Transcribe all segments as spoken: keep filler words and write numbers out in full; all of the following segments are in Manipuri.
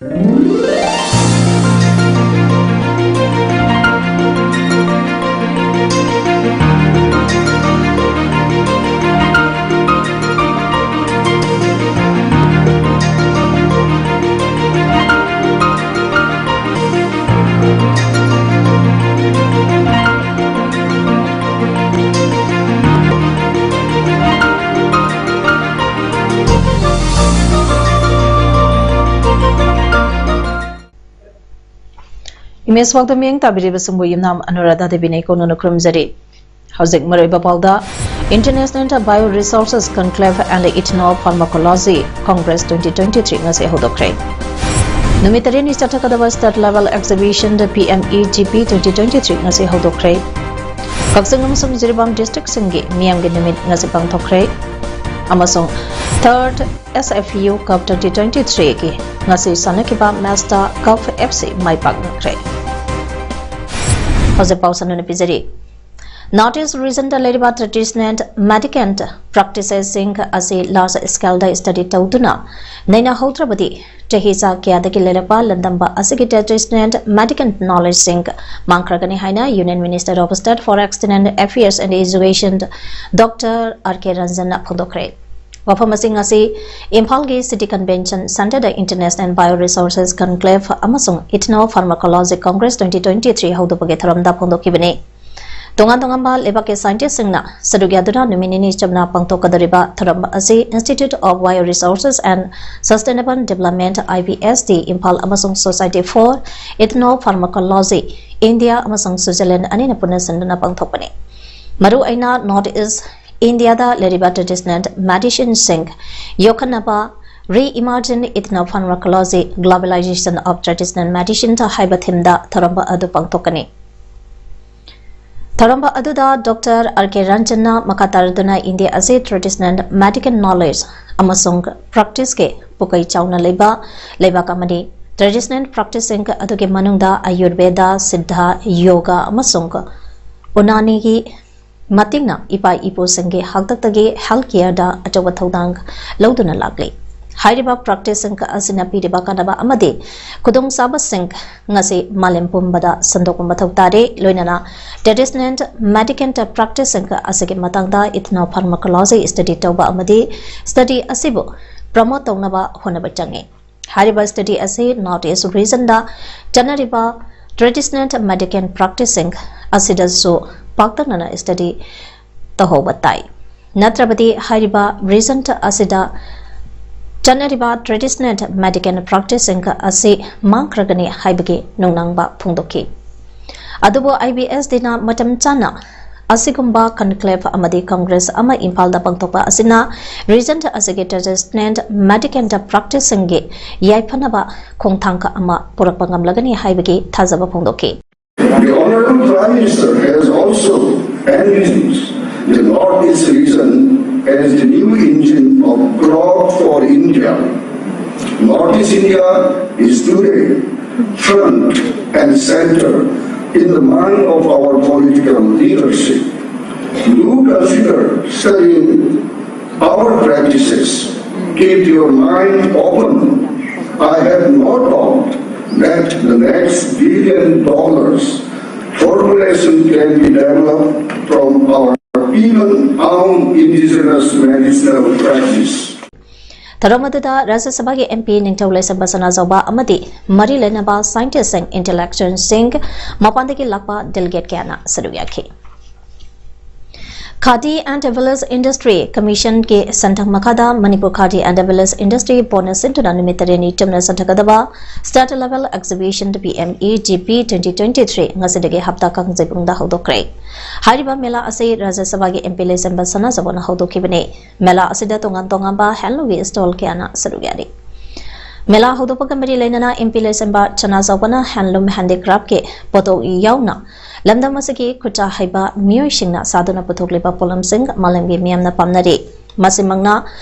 Image ꯐꯥꯎꯗ ꯃꯤꯠꯌꯦꯡ ꯇꯥꯕꯤꯔꯤꯕꯁꯤꯡꯕꯨ ꯌꯨꯝꯅꯥꯝ ꯑꯅꯨꯔꯥꯙꯥ ꯗꯦꯕꯤꯅ ꯏꯀꯣꯟ ꯅꯧꯅ ꯈꯨꯔꯨꯝꯖꯔꯤ꯫ ꯍꯧꯖꯤꯛ ꯃꯔꯨꯑꯣꯏꯕ ꯄꯥꯎꯗ, International Bioresources Conclave and Ethnopharmacology Congress twenty twenty-three ꯉꯁꯤ ꯍꯧꯗꯣꯛꯈ꯭ꯔꯦ꯫ ꯅꯨꯃꯤꯠ ꯇꯔꯦꯠꯅꯤ ꯆꯠꯊꯒꯗꯕ State Level Exhibition P M E G P twenty twenty-three ꯉꯁꯤ ꯍꯧꯗꯣꯛꯈ꯭ꯔꯦ꯫ ꯀꯛꯆꯤꯡ ꯑꯃꯁꯨꯡ ꯖꯤꯔꯤꯕꯥꯝ districtꯁꯤꯡꯒꯤ ꯃꯤꯌꯥꯝꯒꯤ ꯅꯨꯃꯤꯠ ꯉꯁꯤ ꯄꯥꯡꯊꯣꯛꯈ꯭ꯔꯦ꯫ ꯑꯃꯁꯨꯡ third S F U Cup twenty twenty-threeꯒꯤ ꯉꯁꯤ ꯁꯥꯟꯅꯈꯤꯕ matchꯇ Cup F C ꯃꯥꯏ ꯄꯥꯛꯅꯈ꯭ꯔꯦ꯫ ꯍꯧꯖꯤꯛ ꯄꯥꯎ ꯁꯟꯗꯣꯛꯅ ꯄꯤꯖꯔꯤ꯫ North East regionꯗ ꯂꯩꯔꯤꯕ traditional medicine practicesꯁꯤꯡ ꯑꯁꯤ large scaleꯗ study ꯇꯧꯗꯨꯅ ꯅꯩꯅꯍꯧꯗ꯭ꯔꯕꯗꯤ ꯆꯍꯤ ꯆꯥ ꯀꯌꯥꯗꯒꯤ ꯂꯩꯔꯛꯄ ꯂꯝꯗꯝꯕ ꯑꯁꯤꯒꯤ traditional medicine knowledgeꯁꯤꯡ ꯃꯥꯡꯈ꯭ꯔꯒꯅꯤ ꯍꯥꯏꯅ Union Minister of State for External Affairs and Education Doctor R K Ranjanꯅ ꯐꯣꯡꯗꯣꯛꯈ꯭ꯔꯦ꯫ ꯋꯥꯐꯝ ꯑꯁꯤ ꯉꯁꯤ ꯏꯝꯐꯥꯜꯒꯤ City Convention Centreꯗ International Bioresources Conclave ꯑꯃꯁꯨꯡ Ethnopharmacology Congress twenty twenty-three ꯍꯧꯗꯣꯛꯄꯒꯤ ꯊꯧꯔꯝꯗ ꯐꯣꯡꯗꯣꯛꯈꯤꯕꯅꯤ꯫ ꯇꯣꯉꯥꯟ ꯇꯣꯉꯥꯟꯕ ꯂꯩꯕꯥꯛꯀꯤ scientistꯁꯤꯡꯅ ꯁꯔꯨꯛ ꯌꯥꯗꯨꯅ ꯅꯨꯃꯤꯠ ꯅꯤꯅꯤ ꯆꯝꯅ ꯄꯥꯡꯊꯣꯛꯀꯗꯧꯔꯤꯕ ꯊꯧꯔꯝ ꯑꯁꯤ Institute of Bioresources and Sustainable Development, I B S D, Imphal ꯑꯃꯁꯨꯡ Society for Ethnopharmacology, India ꯑꯃꯁꯨꯡ Switzerland ꯑꯅꯤꯅ ꯄꯨꯟꯅ ꯁꯤꯟꯗꯨꯅ ꯄꯥꯡꯊꯣꯛꯄꯅꯤ꯫ ꯃꯔꯨꯑꯣꯏꯅ North East Indiaꯗ ꯂꯩꯔꯤꯕ traditional medicineꯁꯤꯡ ꯌꯣꯛꯈꯠꯅꯕ Reimagine Ethnopharmacology, Globalization of Traditional Medicine ꯍꯥꯏꯕ themeꯗ ꯊꯧꯔꯝ ꯑꯗꯨ ꯄꯥꯡꯊꯣꯛꯀꯅꯤ꯫ ꯊꯧꯔꯝ ꯑꯗꯨꯗ Doctor R K Ranjanꯅ ꯃꯈꯥ ꯇꯥꯔꯗꯨꯅ India ꯑꯁꯤ traditional medical knowledge ꯑꯃꯁꯨꯡ practiceꯀꯤ ꯄꯨꯀꯩ ꯆꯥꯎꯅ ꯂꯩꯕ ꯂꯩꯕꯥꯛ ꯑꯃꯅꯤ꯫ Traditional practiceꯁꯤꯡ ꯑꯗꯨꯒꯤ ꯃꯅꯨꯡꯗ Ayurveda, Siddha, Yoga ꯑꯃꯁꯨꯡ Unaniꯒꯤ ꯃꯇꯤꯛꯅ ꯏꯄꯥ ꯏꯄꯨꯁꯤꯡꯒꯤ ꯍꯥꯛꯇꯛꯇꯒꯤ health careꯗ ꯑꯆꯧꯕ ꯊꯧꯗꯥꯡ ꯂꯧꯗꯨꯅ ꯂꯥꯛꯂꯤ꯫ ꯍꯥꯏꯔꯤꯕ practiceꯁꯤꯡ ꯑꯁꯤꯅ ꯄꯤꯔꯤꯕ ꯀꯥꯟꯅꯕ ꯑꯃꯗꯤ ꯈꯨꯗꯣꯡꯆꯥꯕꯁꯤꯡ ꯑꯁꯤ ꯃꯥꯂꯦꯝ ꯄꯨꯝꯕꯗ ꯁꯟꯗꯣꯛꯄ ꯃꯊꯧ ꯇꯥꯔꯦ꯫ ꯂꯣꯏꯅꯅ traditional medicine practiceꯁꯤꯡ ꯑꯁꯤꯒꯤ ꯃꯇꯥꯡꯗ ethnopharmacology study ꯇꯧꯕ ꯑꯃꯗꯤ study ꯑꯁꯤꯕꯨ promote ꯇꯧꯅꯕ ꯍꯣꯠꯅꯕ ꯆꯪꯏ꯫ ꯍꯥꯏꯔꯤꯕ study ꯑꯁꯤ North East regionꯗ ꯆꯠꯅꯔꯤꯕ traditional medicine practiceꯁꯤꯡ ꯑꯁꯤꯗꯁꯨ ꯄꯥꯛꯇꯛꯅꯅ study ꯇꯧꯍꯧꯕ ꯇꯥꯏ꯫ ꯅꯠꯇ꯭ꯔꯕꯗꯤ ꯍꯥꯏꯔꯤꯕ region ꯑꯁꯤꯗ ꯆꯠꯅꯔꯤꯕ traditional medicine practiceꯁꯤꯡ ꯑꯁꯤ ꯃꯥꯡꯈ꯭ꯔꯒꯅꯤ ꯍꯥꯏꯕꯒꯤ ꯅꯨꯡꯅꯥꯡꯕ ꯐꯣꯡꯗꯣꯛꯈꯤ꯫ ꯑꯗꯨꯕꯨ IBSDꯅ ꯃꯇꯝ ꯆꯥꯅ ꯑꯁꯤꯒꯨꯝꯕ conclave ꯑꯃꯗꯤ congress ꯑꯃ ꯏꯝꯐꯥꯜꯗ ꯄꯥꯡꯊꯣꯛꯄ ꯑꯁꯤꯅ region ꯑꯁꯤꯒꯤ traditional medicine practiceꯁꯤꯡꯒꯤ ꯌꯥꯏꯐꯅꯕ ꯈꯣꯡꯊꯥꯡ ꯑꯃ ꯄꯨꯔꯛꯄ ꯉꯝꯂꯒꯅꯤ ꯍꯥꯏꯕꯒꯤ ꯊꯥꯖꯕ ꯐꯣꯡꯗꯣꯛꯈꯤ꯫ The Honorable Prime Minister has also envisioned the Northeast region as the new engine of growth for India. Northeast India is today front and center in the mind of our political leadership. Do consider studying our practices. Keep your mind open. I have no doubt that the next billion dollars formulation can be developed from our even own indigenous medicinal practice. ꯊꯧꯔꯝ ꯑꯗꯨꯗ ꯔꯥꯖ꯭ꯌ ꯁꯚꯥꯒꯤ MP ꯅꯤꯡꯊꯧ ꯂꯩꯁꯦꯝꯕ ꯁꯅꯥꯖꯥꯎꯕ ꯑꯃꯗꯤ ꯃꯔꯤ ꯂꯩꯅꯕ scientistꯁꯤꯡ, intellectualꯁꯤꯡ, ꯃꯄꯥꯟꯗꯒꯤ ꯂꯥꯛꯄ delegateꯀꯌꯥꯅ ꯁꯔꯨꯛ ꯌꯥꯈꯤ꯫ Khadi and Village Industry Commissionꯒꯤ ꯁꯦꯟꯊꯪ ꯃꯈꯥꯗ Manipur Khadi and Village Industry ꯄꯣꯟꯅ ꯁꯤꯟꯗꯨꯅ ꯅꯨꯃꯤꯠ ꯇꯔꯦꯠꯅꯤ ꯆꯨꯞꯅ ꯆꯠꯊꯒꯗꯕ State Level Exhibition PMEGP twenty twenty three ꯉꯁꯤꯗꯒꯤ ꯍꯞꯇꯥ ꯀꯥꯡꯖꯩꯕꯨꯡꯗ ꯍꯧꯗꯣꯛꯈ꯭ꯔꯦ꯫ ꯍꯥꯏꯔꯤꯕ ꯃꯦꯂꯥ ꯑꯁꯤ ꯔꯥꯖ꯭ꯌ ꯁꯚꯥꯒꯤ MP ꯂꯩꯁꯦꯝꯕ ꯁꯅꯥꯖꯥꯎꯕꯅ ꯍꯧꯗꯣꯛꯈꯤꯕꯅꯤ꯫ ꯃꯦꯂꯥ ꯑꯁꯤꯗ ꯇꯣꯉꯥꯟ ꯇꯣꯉꯥꯟꯕ handloomꯒꯤ stall ꯀꯌꯥꯅ ꯁꯔꯨꯛ ꯌꯥꯔꯤ꯫ ꯃꯦꯂꯥ ꯍꯧꯗꯣꯛꯄꯒ ꯃꯔꯤ ꯂꯩꯅꯅ MP ꯂꯩꯁꯦꯝꯕ ꯁꯅꯥꯖꯥꯎꯕꯅ handloom handicraftꯀꯤ ꯄꯣꯠꯊꯣꯛ ꯌꯥꯎꯅ ꯂꯝꯗꯝ ꯑꯁꯤꯒꯤ ꯈꯨꯠꯁꯥ ꯍꯩꯕ ꯃꯤꯑꯣꯏꯁꯤꯡꯅ ꯁꯥꯗꯨꯅ ꯄꯨꯊꯣꯛꯂꯤꯕ ꯄꯣꯠꯂꯝꯁꯤꯡ ꯃꯥꯂꯦꯝꯒꯤ ꯃꯤꯌꯥꯝꯅ ꯄꯥꯝꯅꯔꯤ꯫ ꯃꯁꯤꯃꯛꯅ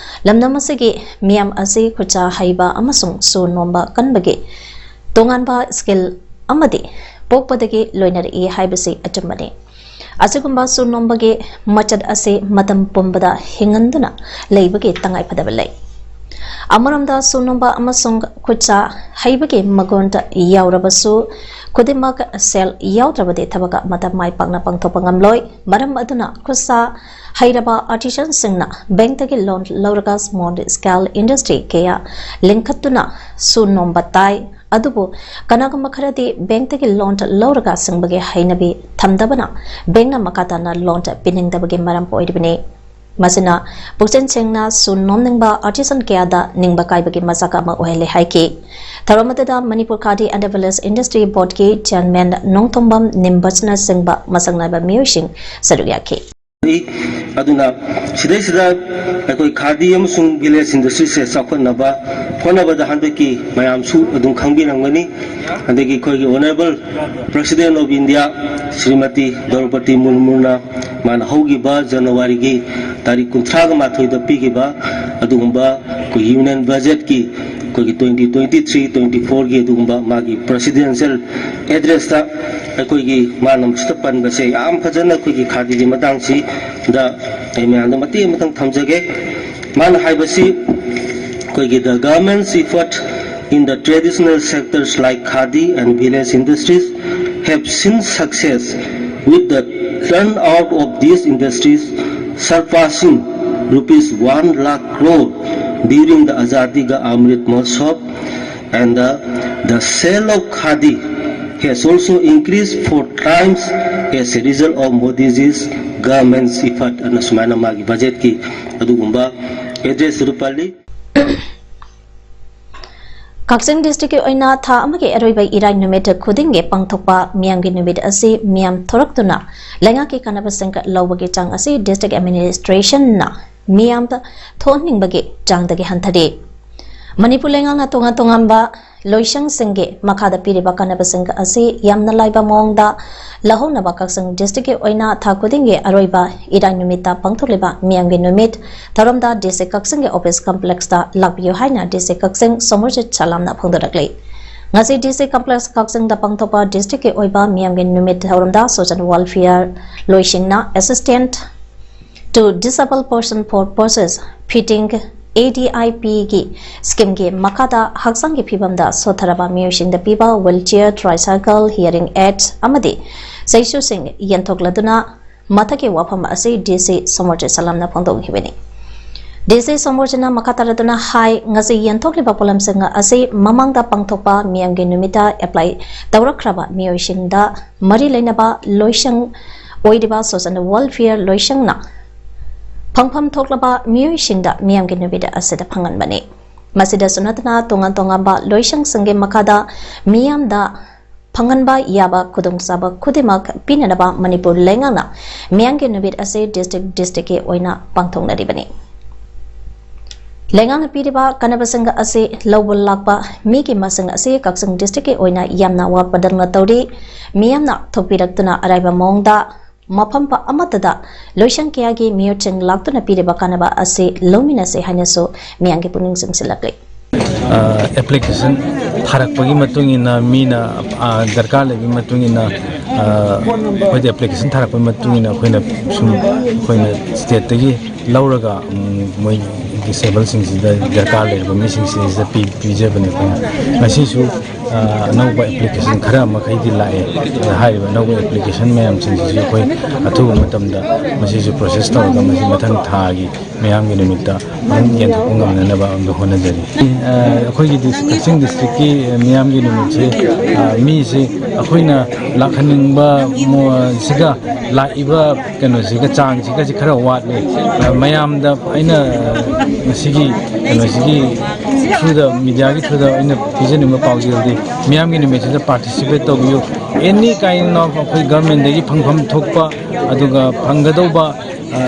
ꯂꯝꯗꯝ ꯑꯁꯤꯒꯤ ꯃꯤꯌꯥꯝ ꯑꯁꯤ ꯈꯨꯠꯁꯥ ꯍꯩꯕ ꯑꯃꯁꯨꯡ ꯁꯨꯔ ꯅꯣꯝꯕ ꯀꯟꯕꯒꯤ ꯇꯣꯉꯥꯟꯕ skill ꯑꯃꯗꯤ ꯄꯣꯛꯄꯗꯒꯤ ꯂꯣꯏꯅꯔꯛꯏ ꯍꯥꯏꯕꯁꯤ ꯑꯆꯨꯝꯕꯅꯤ꯫ ꯑꯁꯤꯒꯨꯝꯕ ꯁꯨꯔ ꯅꯣꯝꯕꯒꯤ ꯃꯆꯠ ꯑꯁꯤ ꯃꯇꯝ ꯄꯨꯝꯕꯗ ꯍꯤꯡꯍꯟꯗꯨꯅ ꯂꯩꯕꯒꯤ ꯇꯉꯥꯏꯐꯗꯕ ꯂꯩ꯫ ꯑꯃꯔꯣꯝꯗ ꯁꯨ ꯅꯣꯝꯕ ꯑꯃꯁꯨꯡ ꯈꯨꯠꯁꯥ ꯍꯩꯕꯒꯤ ꯃꯒꯨꯟ ꯌꯥꯎꯔꯕꯁꯨ ꯈꯨꯗꯤꯡꯃꯛ ꯁꯦꯜ ꯌꯥꯎꯗ꯭ꯔꯕꯗꯤ ꯊꯕꯛ ꯑꯃꯠꯇ ꯃꯥꯏ ꯄꯥꯛꯅ ꯄꯥꯡꯊꯣꯛꯄ ꯉꯝꯂꯣꯏ꯫ ꯃꯔꯝ ꯑꯗꯨꯅ ꯈꯨꯠꯁꯥ ꯍꯩꯔꯕ artisanꯁꯤꯡꯅ bankꯇꯒꯤ loan ꯂꯧꯔꯒ small scale industry ꯀꯌꯥ ꯂꯤꯡꯈꯠꯇꯨꯅ ꯁꯨ ꯅꯣꯝꯕ ꯇꯥꯏ꯫ ꯑꯗꯨꯕꯨ ꯀꯅꯥꯒꯨꯝꯕ ꯈꯔꯗꯤ bankꯇꯒꯤ loan ꯂꯧꯔꯒ ꯁꯤꯡꯕꯒꯤ ꯍꯩꯅꯕꯤ ꯊꯝꯗꯕꯅ bankꯅ ꯃꯈꯥ ꯇꯥꯅ loan ꯄꯤꯅꯤꯡꯗꯕꯒꯤ ꯃꯔꯝ ꯑꯣꯏꯔꯤꯕꯅꯤ꯫ ꯃꯁꯤꯅ ꯄꯨꯛꯆꯦꯜ ꯁꯦꯡꯅ ꯁꯨ ꯅꯣꯝꯅꯤꯡꯕ artisan ꯀꯌꯥꯗ ꯅꯤꯡꯕ ꯀꯥꯏꯕꯒꯤ ꯃꯆꯥꯛ ꯑꯃ ꯑꯣꯏꯍꯜꯂꯦ ꯍꯥꯏꯈꯤ꯫ ꯊꯧꯔꯝ ꯑꯗꯨꯗ Manipur Khadi and Village Industry Boardꯀꯤ chairman Nongthombam ꯅꯤꯝꯕꯁꯅꯆꯤꯡꯕ ꯃꯁꯛ ꯅꯥꯏꯕ ꯃꯤꯑꯣꯏꯁꯤꯡ ꯁꯔꯨꯛ ꯌꯥꯈꯤ꯫ ꯑꯗꯨꯅ ꯁꯤꯗꯩꯁꯤꯗ ꯑꯩꯈꯣꯏ Khadi ꯑꯃꯁꯨꯡ village industryꯁꯦ ꯆꯥꯎꯈꯠꯅꯕ ꯍꯣꯠꯅꯕꯗ ꯍꯟꯗꯛꯀꯤ ꯃꯌꯥꯝꯁꯨ ꯑꯗꯨꯝ ꯈꯪꯕꯤꯔꯝꯒꯅꯤ꯫ ꯑꯗꯒꯤ ꯑꯩꯈꯣꯏꯒꯤ Honourable President of India Shrimati ꯗ꯭ꯔꯧꯄꯗꯤ ꯃꯨꯔꯃꯨꯅ ꯃꯥꯅ ꯍꯧꯈꯤꯕ ꯖꯅꯋꯥꯔꯤꯒꯤ ꯇꯥꯔꯤꯛ ꯀꯨꯟꯊ꯭ꯔꯥꯒ ꯃꯥꯊꯣꯏꯗ ꯄꯤꯈꯤꯕ ꯑꯗꯨꯒꯨꯝꯕ ꯑꯩꯈꯣꯏ union budgetꯀꯤ ꯑꯩꯈꯣꯏꯒꯤ twenty twenty three twenty fourꯒꯤ ꯑꯗꯨꯒꯨꯝꯕ ꯃꯥꯒꯤ presidential addressꯇ ꯑꯩꯈꯣꯏꯒꯤ ꯃꯥꯅ ꯃꯁꯤꯗ ꯄꯟꯕꯁꯦ ꯌꯥꯝ ꯐꯖꯅ ꯑꯩꯈꯣꯏꯒꯤ Khadiꯒꯤ ꯃꯇꯥꯡꯁꯤꯗ ꯑꯩ ꯃꯌꯥꯝꯗ ꯃꯇꯦꯛ ꯑꯃꯇꯪ ꯊꯝꯖꯒꯦ꯫ ꯃꯥꯅ ꯍꯥꯏꯕꯁꯤ ꯑꯩꯈꯣꯏꯒꯤ the government's effort in the traditional sectors like Khadi and village industries have seen success, with the turnout of these industries surpassing rupees one lakh crore during the Azadi Ka Amrit Mahotsav, and the, the sale of Khadi has also increased four times as a result of Modi's government's effort. ꯑꯅ ꯁꯨꯃꯥꯏꯅ ꯃꯥꯒꯤ budgetꯀꯤ ꯑꯗꯨꯒꯨꯝꯕ addressꯇꯨ ꯄꯜꯂꯤ꯫ ꯀꯛꯆꯤꯡ districtꯀꯤ ꯑꯣꯏꯅ ꯊꯥ ꯑꯃꯒꯤ ꯑꯔꯣꯏꯕ ꯏꯔꯥꯏ ꯅꯨꯃꯤꯠ ꯈꯨꯗꯤꯡꯒꯤ ꯄꯥꯡꯊꯣꯛꯄ ꯃꯤꯌꯥꯝꯒꯤ ꯅꯨꯃꯤꯠ ꯑꯁꯤ ꯃꯤꯌꯥꯝ ꯊꯣꯔꯛꯇꯨꯅ ꯂꯩꯉꯥꯛꯀꯤ ꯀꯥꯟꯅꯕꯁꯤꯡ ꯂꯧꯕꯒꯤ ꯆꯥꯡ ꯑꯁꯤ district administrationꯅ ꯃꯤꯌꯥꯝꯗ ꯊꯣꯛꯍꯟꯅꯤꯡꯕꯒꯤ ꯆꯥꯡꯗꯒꯤ ꯍꯟꯊꯔꯤ꯫ ꯃꯅꯤꯄꯨꯔ ꯂꯩꯉꯥꯛꯅ ꯇꯣꯉꯥꯟ ꯇꯣꯉꯥꯟꯕ ꯂꯣꯏꯁꯪꯁꯤꯡꯒꯤ ꯃꯈꯥꯗ ꯄꯤꯔꯤꯕ ꯀꯥꯟꯅꯕꯁꯤꯡ ꯑꯁꯤ ꯌꯥꯝꯅ ꯂꯥꯏꯕ ꯃꯑꯣꯡꯗ ꯂꯧꯍꯧꯅꯕ ꯀꯛꯆꯤꯡ districtꯀꯤ ꯑꯣꯏꯅ ꯊꯥ ꯈꯨꯗꯤꯡꯒꯤ ꯑꯔꯣꯏꯕ ꯏꯔꯥꯏ ꯅꯨꯃꯤꯠꯇ ꯄꯥꯡꯊꯣꯛꯂꯤꯕ ꯃꯤꯌꯥꯝꯒꯤ ꯅꯨꯃꯤꯠ ꯊꯧꯔꯝꯗ DC ꯀꯛꯆꯤꯡꯒꯤ office complexꯇ ꯂꯥꯛꯄꯤꯌꯨ ꯍꯥꯏꯅ DC ꯀꯛꯆꯤꯡ ꯁꯣꯃꯔꯖꯤꯠ ꯁꯂꯥꯝꯅ ꯐꯣꯡꯗꯣꯔꯛꯂꯤ꯫ ꯉꯁꯤ DC complex ꯀꯛꯆꯤꯡꯗ ꯄꯥꯡꯊꯣꯛꯄ districtꯀꯤ ꯑꯣꯏꯕ ꯃꯤꯌꯥꯝꯒꯤ ꯅꯨꯃꯤꯠ ꯊꯧꯔꯝꯗ social welfare ꯂꯣꯏꯁꯤꯡꯅ assistant to disabled person for process fitting ADIP ꯒꯤ scheme ꯒꯤ ꯃꯈꯥꯗ ꯍꯛꯆꯥꯡꯒꯤ ꯐꯤꯕꯝꯗ ꯁꯣꯠꯊꯔꯕ ꯃꯤꯑꯣꯏꯁꯤꯡꯗ ꯄꯤꯕ wheelchair, tricycle, hearing aids ꯑꯃꯗꯤ ꯆꯩꯁꯨꯁꯤꯡ ꯌꯦꯟꯊꯣꯛꯂꯗꯨꯅ ꯃꯊꯛꯀꯤ ꯋꯥꯐꯝ ꯑꯁꯤ DC ꯁꯣꯃꯣꯔꯖꯤꯠ ꯁꯂꯥꯝꯅ ꯐꯣꯡꯗꯣꯛꯈꯤꯕꯅꯤ꯫ DC ꯁꯣꯃꯣꯔꯖꯤꯠꯅ ꯃꯈꯥ ꯇꯥꯔꯗꯨꯅ ꯍꯥꯏ, ꯉꯁꯤ ꯌꯦꯟꯊꯣꯛꯂꯤꯕ ꯄꯣꯠꯂꯝꯁꯤꯡ ꯑꯁꯤ ꯃꯃꯥꯡꯗ ꯄꯥꯡꯊꯣꯛꯄ ꯃꯤꯌꯥꯝꯒꯤ ꯅꯨꯃꯤꯠꯇ apply ꯇꯧꯔꯛꯈ꯭ꯔꯕ ꯃꯤꯑꯣꯏꯁꯤꯡꯗ ꯃꯔꯤ ꯂꯩꯅꯕ ꯂꯣꯏꯁꯪ ꯑꯣꯏꯔꯤꯕ Social Welfare ꯂꯣꯏꯁꯪꯅ ꯐꯪꯐꯝ ꯊꯣꯛꯂꯕ ꯃꯤꯑꯣꯏꯁꯤꯡꯗ ꯃꯤꯌꯥꯝꯒꯤ ꯅꯨꯃꯤꯠ ꯑꯁꯤꯗ ꯐꯪꯍꯟꯕꯅꯤ꯫ ꯃꯁꯤꯗꯁꯨ ꯅꯠꯇꯅ ꯇꯣꯉꯥꯟ ꯇꯣꯉꯥꯟꯕ ꯂꯣꯏꯁꯪꯁꯤꯡꯒꯤ ꯃꯈꯥꯗ ꯃꯤꯌꯥꯝꯗ ꯐꯪꯍꯟꯕ ꯌꯥꯕ ꯈꯨꯗꯣꯡꯆꯥꯕ ꯈꯨꯗꯤꯡꯃꯛ ꯄꯤꯅꯅꯕ ꯃꯅꯤꯄꯨꯔ ꯂꯩꯉꯥꯛꯅ ꯃꯤꯌꯥꯝꯒꯤ ꯅꯨꯃꯤꯠ ꯑꯁꯤ district district ꯀꯤ ꯑꯣꯏꯅ ꯄꯥꯡꯊꯣꯛꯅꯔꯤꯕꯅꯤ꯫ ꯂꯩꯉꯥꯛꯅ ꯄꯤꯔꯤꯕ ꯀꯥꯟꯅꯕꯁꯤꯡ ꯑꯁꯤ ꯂꯧꯕ ꯂꯥꯛꯄ ꯃꯤꯒꯤ ꯃꯁꯤꯡ ꯑꯁꯤ ꯀꯛꯆꯤꯡ district ꯀꯤ ꯑꯣꯏꯅ ꯌꯥꯝꯅ ꯋꯥꯠꯄꯗꯧꯅ ꯇꯧꯔꯤ꯫ ꯃꯤꯌꯥꯝꯅ ꯊꯣꯛꯄꯤꯔꯛꯇꯨꯅ ꯑꯔꯥꯏꯕ ꯃꯑꯣꯡꯗ ꯃꯐꯝ ꯑꯃꯠꯇꯗ ꯂꯣꯏꯁꯪ ꯀꯌꯥꯒꯤ ꯃꯤꯑꯣꯠꯁꯤꯡ ꯂꯥꯛꯇꯨꯅ ꯄꯤꯔꯤꯕ ꯀꯥꯟꯅꯕ ꯑꯁꯤ ꯂꯧꯃꯤꯟꯅꯁꯤ ꯍꯥꯏꯅꯁꯨ ꯃꯤꯌꯥꯝꯒꯤ ꯄꯨꯛꯅꯤꯡ ꯆꯤꯡꯁꯤꯜꯂꯛꯂꯤ꯫ ꯑꯦꯄ꯭ꯂꯤꯀꯦꯁꯟ ꯊꯥꯔꯛꯄꯒꯤ ꯃꯇꯨꯡ ꯏꯟꯅ, ꯃꯤꯅ ꯑ, ꯗꯔꯀꯥꯔ ꯂꯩꯕꯒꯤ ꯃꯇꯨꯡ ꯏꯟꯅ, ꯑ, ꯑꯩꯈꯣꯏꯗ ꯑꯦꯄ꯭ꯂꯤꯀꯦꯁꯟ ꯊꯥꯔꯛꯄꯒꯤ ꯃꯇꯨꯡ ꯏꯟꯅ ꯑꯩꯈꯣꯏꯅ ꯁꯨꯝ, ꯑꯩꯈꯣꯏꯅ ꯁ꯭ꯇꯦꯠꯇꯒꯤ ꯂꯧꯔꯒ, ꯎꯝ, ꯃꯣꯏ ꯗꯤꯁꯦꯕꯜꯁꯤꯡꯁꯤꯗ, ꯗꯔꯀꯥꯔ ꯂꯩꯔꯕ ꯃꯤꯁꯤꯡꯁꯤꯗ ꯄꯤ-, ꯄꯤꯖꯕꯅꯤ ꯑꯩꯈꯣꯏꯅ꯫ ꯉꯁꯤꯁꯨ, ꯑ, ꯑꯅꯧꯕ ꯑꯦꯄ꯭ꯂꯤꯀꯦꯁꯟ ꯈꯔ ꯃꯈꯩꯗꯤ ꯂꯥꯛꯑꯦ꯫ ꯑꯗ ꯍꯥꯏꯔꯤꯕ ꯑꯅꯧꯕ ꯑꯦꯄ꯭ꯂꯤꯀꯦꯁꯟ ꯃꯌꯥꯝꯁꯤꯡꯁꯤꯁꯨ ꯑꯩꯈꯣꯏ ꯑꯊꯨꯕ ꯃꯇꯝꯗ ꯃꯁꯤꯁꯨ ꯄ꯭ꯔꯣꯁꯦꯁ ꯇꯧꯔꯒ ꯃꯁꯤ ꯃꯊꯪ ꯊꯥꯒꯤ ꯃꯤꯌꯥꯝꯒꯤ ꯅꯨꯃꯤꯠꯇ ꯑꯗꯨꯝ ꯌꯦꯟꯊꯣꯛꯄ ꯉꯝꯅꯅꯕ ꯑꯗꯨꯝ ꯍꯣꯠꯅꯖꯔꯤ꯫ ꯑ, ꯑꯩꯈꯣꯏꯒꯤ ꯗꯤꯁ-, ꯀꯛꯆꯤꯡ ꯗꯤꯁꯇ꯭ꯔꯤꯛꯀꯤ ꯃꯤꯌꯥꯝꯒꯤ ꯅꯨꯃꯤꯠꯁꯦ, ꯑ, ꯃꯤꯁꯦ ꯑꯩꯈꯣꯏꯅ ꯂꯥꯛꯍꯟꯅꯤꯡꯕ ꯃꯣ-, ꯁꯤꯒ ꯂꯥꯛꯏꯕ ꯀꯩꯅꯣꯁꯤꯒ ꯆꯥꯡꯁꯤꯒꯁꯤ ꯈꯔ ꯋꯥꯠꯂꯤ꯫ ꯑ, ꯃꯌꯥꯝꯗ ꯑꯩꯅ ꯉꯁꯤꯒꯤ ꯀꯩꯅꯣꯁꯤꯒꯤ through the media ꯒꯤ through ꯗ ꯑꯩꯅ ꯄꯤꯖꯅꯤꯡꯕ ꯄꯥꯎꯖꯦꯜꯗꯤ ꯃꯤꯌꯥꯝꯒꯤ ꯅꯨꯃꯤꯠꯁꯤꯗ participate ꯇꯧꯕꯤꯌꯨ꯫ Any kind of ꯑꯩꯈꯣꯏ government ꯇꯒꯤ ꯐꯪꯐꯝ ꯊꯣꯛꯄ ꯑꯗꯨꯒ ꯐꯪꯒꯗꯧꯕ, ꯑ,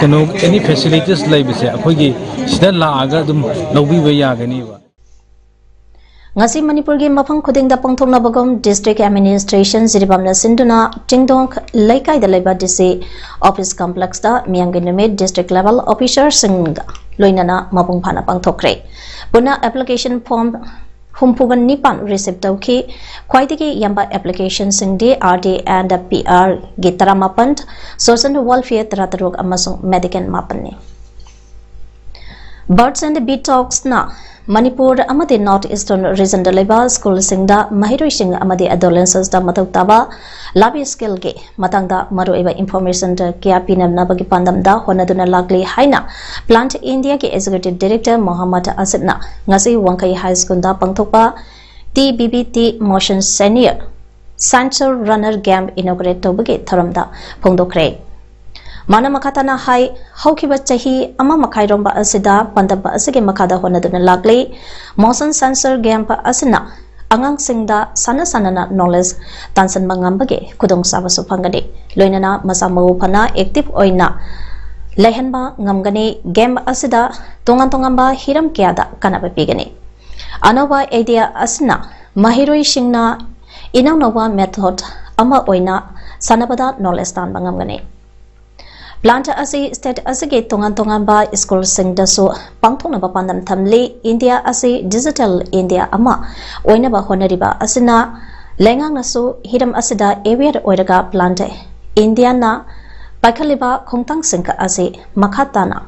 ꯀꯩꯅꯣ, any facilities ꯂꯩꯕꯁꯦ ꯑꯩꯈꯣꯏꯒꯤ ꯁꯤꯗ ꯂꯥꯛꯑꯒ ꯑꯗꯨꯝ ꯂꯧꯕꯤꯕ ꯌꯥꯒꯅꯤꯕ꯫ ꯉꯁꯤ ꯃꯅꯤꯄꯨꯔꯒꯤ ꯃꯐꯝ ꯈꯨꯗꯤꯡꯗ ꯄꯥꯡꯊꯣꯛꯅꯕꯒꯨꯝ district administration ꯖꯤꯔꯤꯕꯥꯝꯅ ꯁꯤꯟꯗꯨꯅ ꯆꯤꯡꯗꯣꯡ ꯂꯩꯀꯥꯏꯗ ꯂꯩꯕ DC office complex ꯇ ꯃꯤꯌꯥꯝꯒꯤ ꯅꯨꯃꯤꯠ district level officer ꯁꯤꯡꯒ ꯂꯣꯏꯅꯅ ꯃꯄꯨꯡ ꯐꯥꯅ ꯄꯥꯡꯊꯣꯛꯈ꯭ꯔꯦ꯫ ꯄꯨꯟꯅ application form ꯍꯨꯝꯐꯨꯒ ꯅꯤꯄꯥꯟ receive ꯇꯧꯈꯤ꯫ ꯈ꯭ꯋꯥꯏꯗꯒꯤ ꯌꯥꯝꯕ application ꯁꯤꯡꯗꯤ RD and PR ꯒꯤ ꯇꯔꯥꯃꯥꯄꯟ, Social Welfare ꯇꯔꯥꯇꯔꯨꯛ ꯑꯃꯁꯨꯡ Medical ꯃꯥꯄꯟꯅꯤ꯫ Birds and Bee Talks ꯅ ꯃꯅꯤꯄꯨꯔ ꯑꯃꯗꯤ North Eastern Region ꯗ ꯂꯩꯕ ꯁ꯭ꯀꯨꯜꯁꯤꯡꯗ ꯃꯍꯩꯔꯣꯏꯁꯤꯡ ꯑꯃꯗꯤ adolescents ꯇ ꯃꯊꯧ ꯇꯥꯕ life skill ꯒꯤ ꯃꯇꯥꯡꯗ ꯃꯔꯨꯑꯣꯏꯕ information ꯀꯌꯥ ꯄꯤꯅꯅꯕꯒꯤ ꯄꯥꯟꯗꯝꯗ ꯍꯣꯠꯅꯗꯨꯅ ꯂꯥꯛꯂꯤ ꯍꯥꯏꯅ Plant India ꯒꯤ Executive Director ꯃꯣꯍꯝꯃꯗ ꯑꯁꯤꯐꯅ ꯉꯁꯤ ꯋꯥꯡꯈꯩ High School ꯗ ꯄꯥꯡꯊꯣꯛꯄ T B B T Motion Senior Sensor Runner Game inaugurate ꯇꯧꯕꯒꯤ ꯊꯧꯔꯝꯗ ꯐꯣꯡꯗꯣꯛꯈ꯭ꯔꯦ꯫ ꯃꯥꯅ ꯃꯈꯥ ꯇꯥꯅ ꯍꯥꯏ, ꯍꯧꯈꯤꯕ ꯆꯍꯤ ꯑꯃ ꯃꯈꯥꯏꯔꯣꯝꯕ ꯑꯁꯤꯗ ꯄꯥꯟꯗꯝ ꯑꯁꯤꯒꯤ ꯃꯈꯥꯗ ꯍꯣꯠꯅꯗꯨꯅ ꯂꯥꯛꯂꯤ꯫ Motion Sensor Game ꯑꯁꯤꯅ ꯑꯉꯥꯡꯁꯤꯡꯗ ꯁꯥꯟꯅ ꯁꯥꯟꯅꯅ knowledge ꯇꯥꯟꯁꯤꯟꯕ ꯉꯝꯕꯒꯤ ꯈꯨꯗꯣꯡꯆꯥꯕꯁꯨ ꯐꯪꯒꯅꯤ꯫ ꯂꯣꯏꯅꯅ ꯃꯁꯥ ꯃꯎ ꯐꯅ active ꯑꯣꯏꯅ ꯂꯩꯍꯟꯕ ꯉꯝꯒꯅꯤ꯫ Game ꯑꯁꯤꯗ ꯇꯣꯉꯥꯟ ꯇꯣꯉꯥꯟꯕ ꯍꯤꯔꯝ ꯀꯌꯥꯗ ꯀꯥꯟꯅꯕ ꯄꯤꯒꯅꯤ꯫ ꯑꯅꯧꯕ idea ꯑꯁꯤꯅ ꯃꯍꯩꯔꯣꯏꯁꯤꯡꯅ ꯏꯅꯧꯅꯧꯕ method ꯑꯃ ꯑꯣꯏꯅ ꯁꯥꯟꯅꯕꯗ knowledge ꯇꯥꯟꯕ ꯉꯝꯒꯅꯤ꯫ Plant ꯑꯁꯤ state ꯑꯁꯤꯒꯤ ꯇꯣꯉꯥꯟ ꯇꯣꯉꯥꯟꯕ ꯁ꯭ꯀꯨꯜꯁꯤꯡꯗꯁꯨ ꯄꯥꯡꯊꯣꯛꯅꯕ ꯄꯥꯟꯗꯝ ꯊꯝꯂꯤ꯫ India ꯑꯁꯤ digital India ꯑꯃ ꯑꯣꯏꯅꯕ ꯍꯣꯠꯅꯔꯤꯕ ꯑꯁꯤꯅ ꯂꯩꯉꯥꯛꯅꯁꯨ ꯍꯤꯔꯝ ꯑꯁꯤꯗ aware ꯑꯣꯏꯔꯒ Plant Indiaꯅ ꯄꯥꯏꯈꯠꯂꯤꯕ ꯈꯣꯡꯊꯥꯡꯁꯤꯡ ꯑꯁꯤ ꯃꯈꯥ ꯇꯥꯅ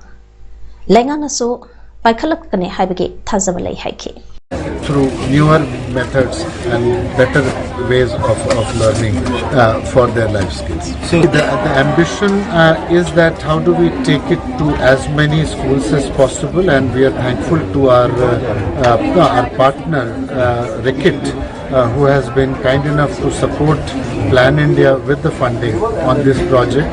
ꯂꯩꯉꯥꯛꯅꯁꯨ ꯄꯥꯏꯈꯠꯂꯛꯀꯅꯤ ꯍꯥꯏꯕꯒꯤ ꯊꯥꯖꯕ ꯂꯩ ꯍꯥꯏꯈꯤ꯫ Through newer methods and better ways of, of learning uh, for their life skills. So the, the ambition uh, is that how do we take it to as many schools as possible, and we are thankful to our uh, uh, our partner uh, Rikit, uh, who has been kind enough to support Plan India with the funding on this project.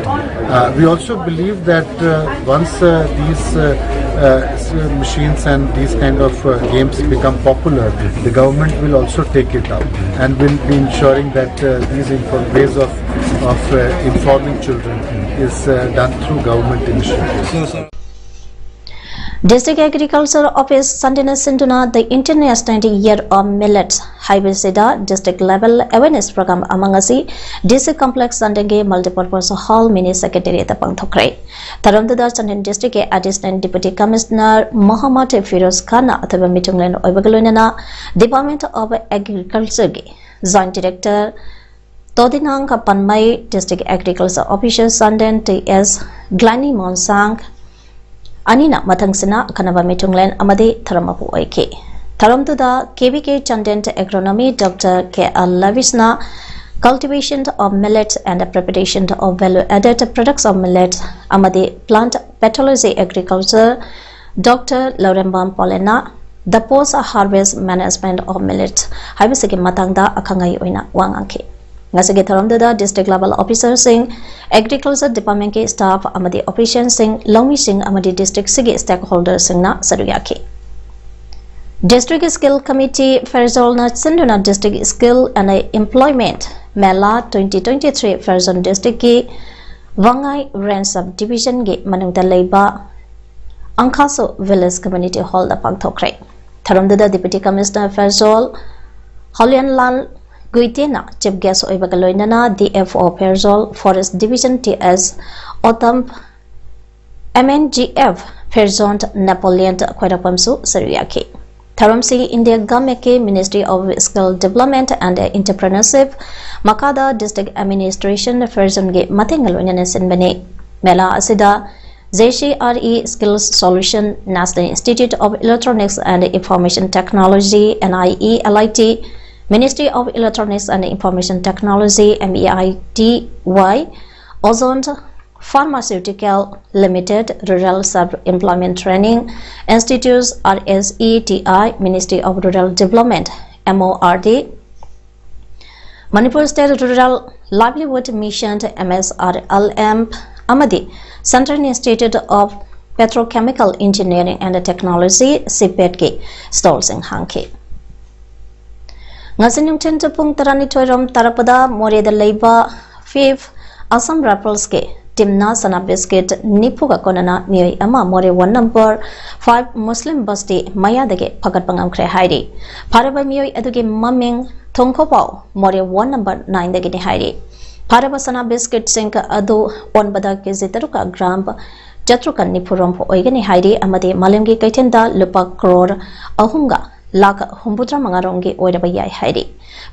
Uh, we also believe that uh, once uh, these uh, uh, s- machines and these kind of uh, games become popular, the government will also take it up and will be ensuring that uh, these inform- ways of, of uh, informing children is uh, done through government initiatives. District Agriculture Office ꯆꯥꯟꯗꯦꯜꯅ ꯁꯤꯟꯗꯨꯅ The International Year of Millet ꯍꯥꯏꯕꯁꯤꯗ district level awareness program ꯑꯃ ꯉꯁꯤ D C Complex ꯆꯥꯟꯗꯦꯜꯒꯤ Multipurpose Hall Mini Secretariat ꯇ ꯄꯥꯡꯊꯣꯛꯈ꯭ꯔꯦ꯫ ꯊꯧꯔꯝꯗꯨꯗ ꯆꯥꯟꯗꯦꯜ district ꯀꯤ Additional Deputy Commissioner Mohammad Firoz ꯈꯥꯟꯅ ꯑꯊꯣꯏꯕ ꯃꯤꯊꯨꯡꯂꯦꯟ ꯑꯣꯏꯕꯒ ꯂꯣꯏꯅꯅ Department of Agriculture ꯒꯤ Joint Director ꯇꯣꯗꯤꯅꯥꯡ ꯄꯟꯃꯩ, District Agriculture Officer Chandel T S ꯒ꯭ꯂꯥꯏꯅꯤ ꯃꯣꯟꯁꯥꯡ, ꯑꯅꯤꯅ ꯃꯊꯪꯁꯤꯅ ꯑꯈꯟꯅꯕ ꯃꯤꯊꯨꯡꯂꯦꯟ ꯑꯃꯗꯤ ꯊꯧꯔꯝ ꯃꯄꯨ ꯑꯣꯏꯈꯤ꯫ ꯊꯧꯔꯝꯗꯨꯗ K V K Chandent Agronomy Doctor K R Lavisna Cultivation of Millet and the Preparation of Value Added Products of Millet ꯑꯃꯗꯤ Plant Pathology Agriculture Doctor Laurembam Paulina The Post Harvest Management of Millet ꯍꯥꯏꯕꯁꯤꯒꯤ ꯃꯇꯥꯡꯗ ꯑꯈꯪ ꯑꯍꯩ ꯑꯣꯏꯅ ꯋꯥ ꯉꯥꯡꯈꯤ꯫ ꯉꯁꯤꯒꯤ ꯊꯧꯔꯝꯗꯨꯗ district level officerꯁꯤꯡ, agriculture departmentꯀꯤ staff ꯑꯃꯗꯤ officialꯁꯤꯡ, ꯂꯧꯃꯤꯁꯤꯡ ꯑꯃꯗꯤ districtꯁꯤꯒꯤ stakeholderꯁꯤꯡꯅ ꯁꯔꯨꯛ ꯌꯥꯈꯤ꯫ District Skill Committee ꯐꯦꯔꯖꯣꯜꯅ ꯁꯤꯟꯗꯨꯅ District Skill and Employment Mela twenty twenty-three Pherzawl districtꯀꯤ ꯋꯥꯉꯥꯏ range sub divisionꯒꯤ ꯃꯅꯨꯡꯗ ꯂꯩꯕ ꯑꯪꯈꯥꯁꯨ village community hallꯗ ꯄꯥꯡꯊꯣꯛꯈ꯭ꯔꯦ꯫ ꯊꯧꯔꯝꯗꯨꯗ Deputy Commissioner Pherzawl ꯍꯧꯂꯤꯌꯟꯂꯥꯜ ꯒꯨꯏꯇꯦꯅ chief guest ꯑꯣꯏꯕꯒ ꯂꯣꯏꯅꯅ D F O Pherzawl, Forest Division T S ꯑꯣꯇꯝ, M N G F Pherzawl Napoleon ꯈ꯭ꯋꯥꯏꯔꯥꯛꯄꯝꯁꯨ ꯁꯔꯨꯛ ꯌꯥꯈꯤ꯫ ꯊꯧꯔꯝꯁꯤ India Governmentꯀꯤ Ministry of Skill Development and Entrepreneurship ꯃꯈꯥꯗ District Administration ꯐꯦꯔꯖꯣꯟꯒꯤ ꯃꯇꯦꯡꯒ ꯂꯣꯏꯅꯅ ꯁꯤꯟꯕꯅꯤ꯫ ꯃꯦꯂꯥ ꯑꯁꯤꯗ J C R E Skills Solution, National Institute of Electronics and Information Technology, N I E L I T, Ministry of Electronics and Information Technology, M E I T Y, Ozone Pharmaceutical Limited, Rural Self Employment Training Institutes, R S E T I, Ministry of Rural Development, M O R D, Manipur State Rural Livelihood Mission, M S R L M, ꯑꯃꯗꯤ Central Institute of Petrochemical Engineering and Technology, CPET ꯀꯤ stallꯁꯤꯡ ꯍꯥꯡꯈꯤ꯫ ꯉꯁꯤ ꯅꯨꯡꯊꯤꯜ ꯄꯨꯡ ꯇꯔꯥꯅꯤꯊꯣꯏ ꯔꯣꯝ ꯇꯥꯔꯛꯄꯗ ꯃꯣꯔꯦꯗ ꯂꯩꯕ fifth Assam Riflesꯀꯤ teamꯅ ꯁꯅꯥ biscuit ꯅꯤꯐꯨꯒ ꯀꯣꯟꯅꯅ ꯃꯤꯑꯣꯏ ꯑꯃ ꯃꯣꯔꯦ one number five Muslim Basti ꯃꯌꯥꯗꯒꯤ ꯐꯒꯠꯄ ꯉꯝꯈ꯭ꯔꯦ ꯍꯥꯏꯔꯤ꯫ ꯐꯥꯔꯕ ꯃꯤꯑꯣꯏ ꯑꯗꯨꯒꯤ ꯃꯃꯤꯡ ꯊꯣꯡꯈꯣꯄꯥꯎ, ꯃꯣꯔꯦ one number nineꯗꯒꯤꯅꯤ ꯍꯥꯏꯔꯤ꯫ ꯐꯥꯔꯕ ꯁꯅꯥ biscuitꯁꯤꯡ ꯑꯗꯨ ꯑꯣꯟꯕꯗ ꯀꯦꯖꯤ ꯇꯔꯨꯛꯀ gram ꯆꯥꯇ꯭ꯔꯨꯛꯀ ꯅꯤꯐꯨ ꯔꯣꯝ ꯑꯣꯏꯒꯅꯤ ꯍꯥꯏꯔꯤ ꯑꯃꯗꯤ ꯃꯥꯂꯦꯝꯒꯤ ꯀꯩꯊꯦꯜꯗ ꯂꯨꯄꯥ crore ꯑꯍꯨꯝꯒ ꯂꯥꯈ ꯍꯨꯝꯐꯨꯇꯔꯥ ꯃꯉꯥ ꯔꯣꯝꯒꯤ ꯑꯣꯏꯔꯕ ꯌꯥꯏ ꯍꯥꯏꯔꯤ꯫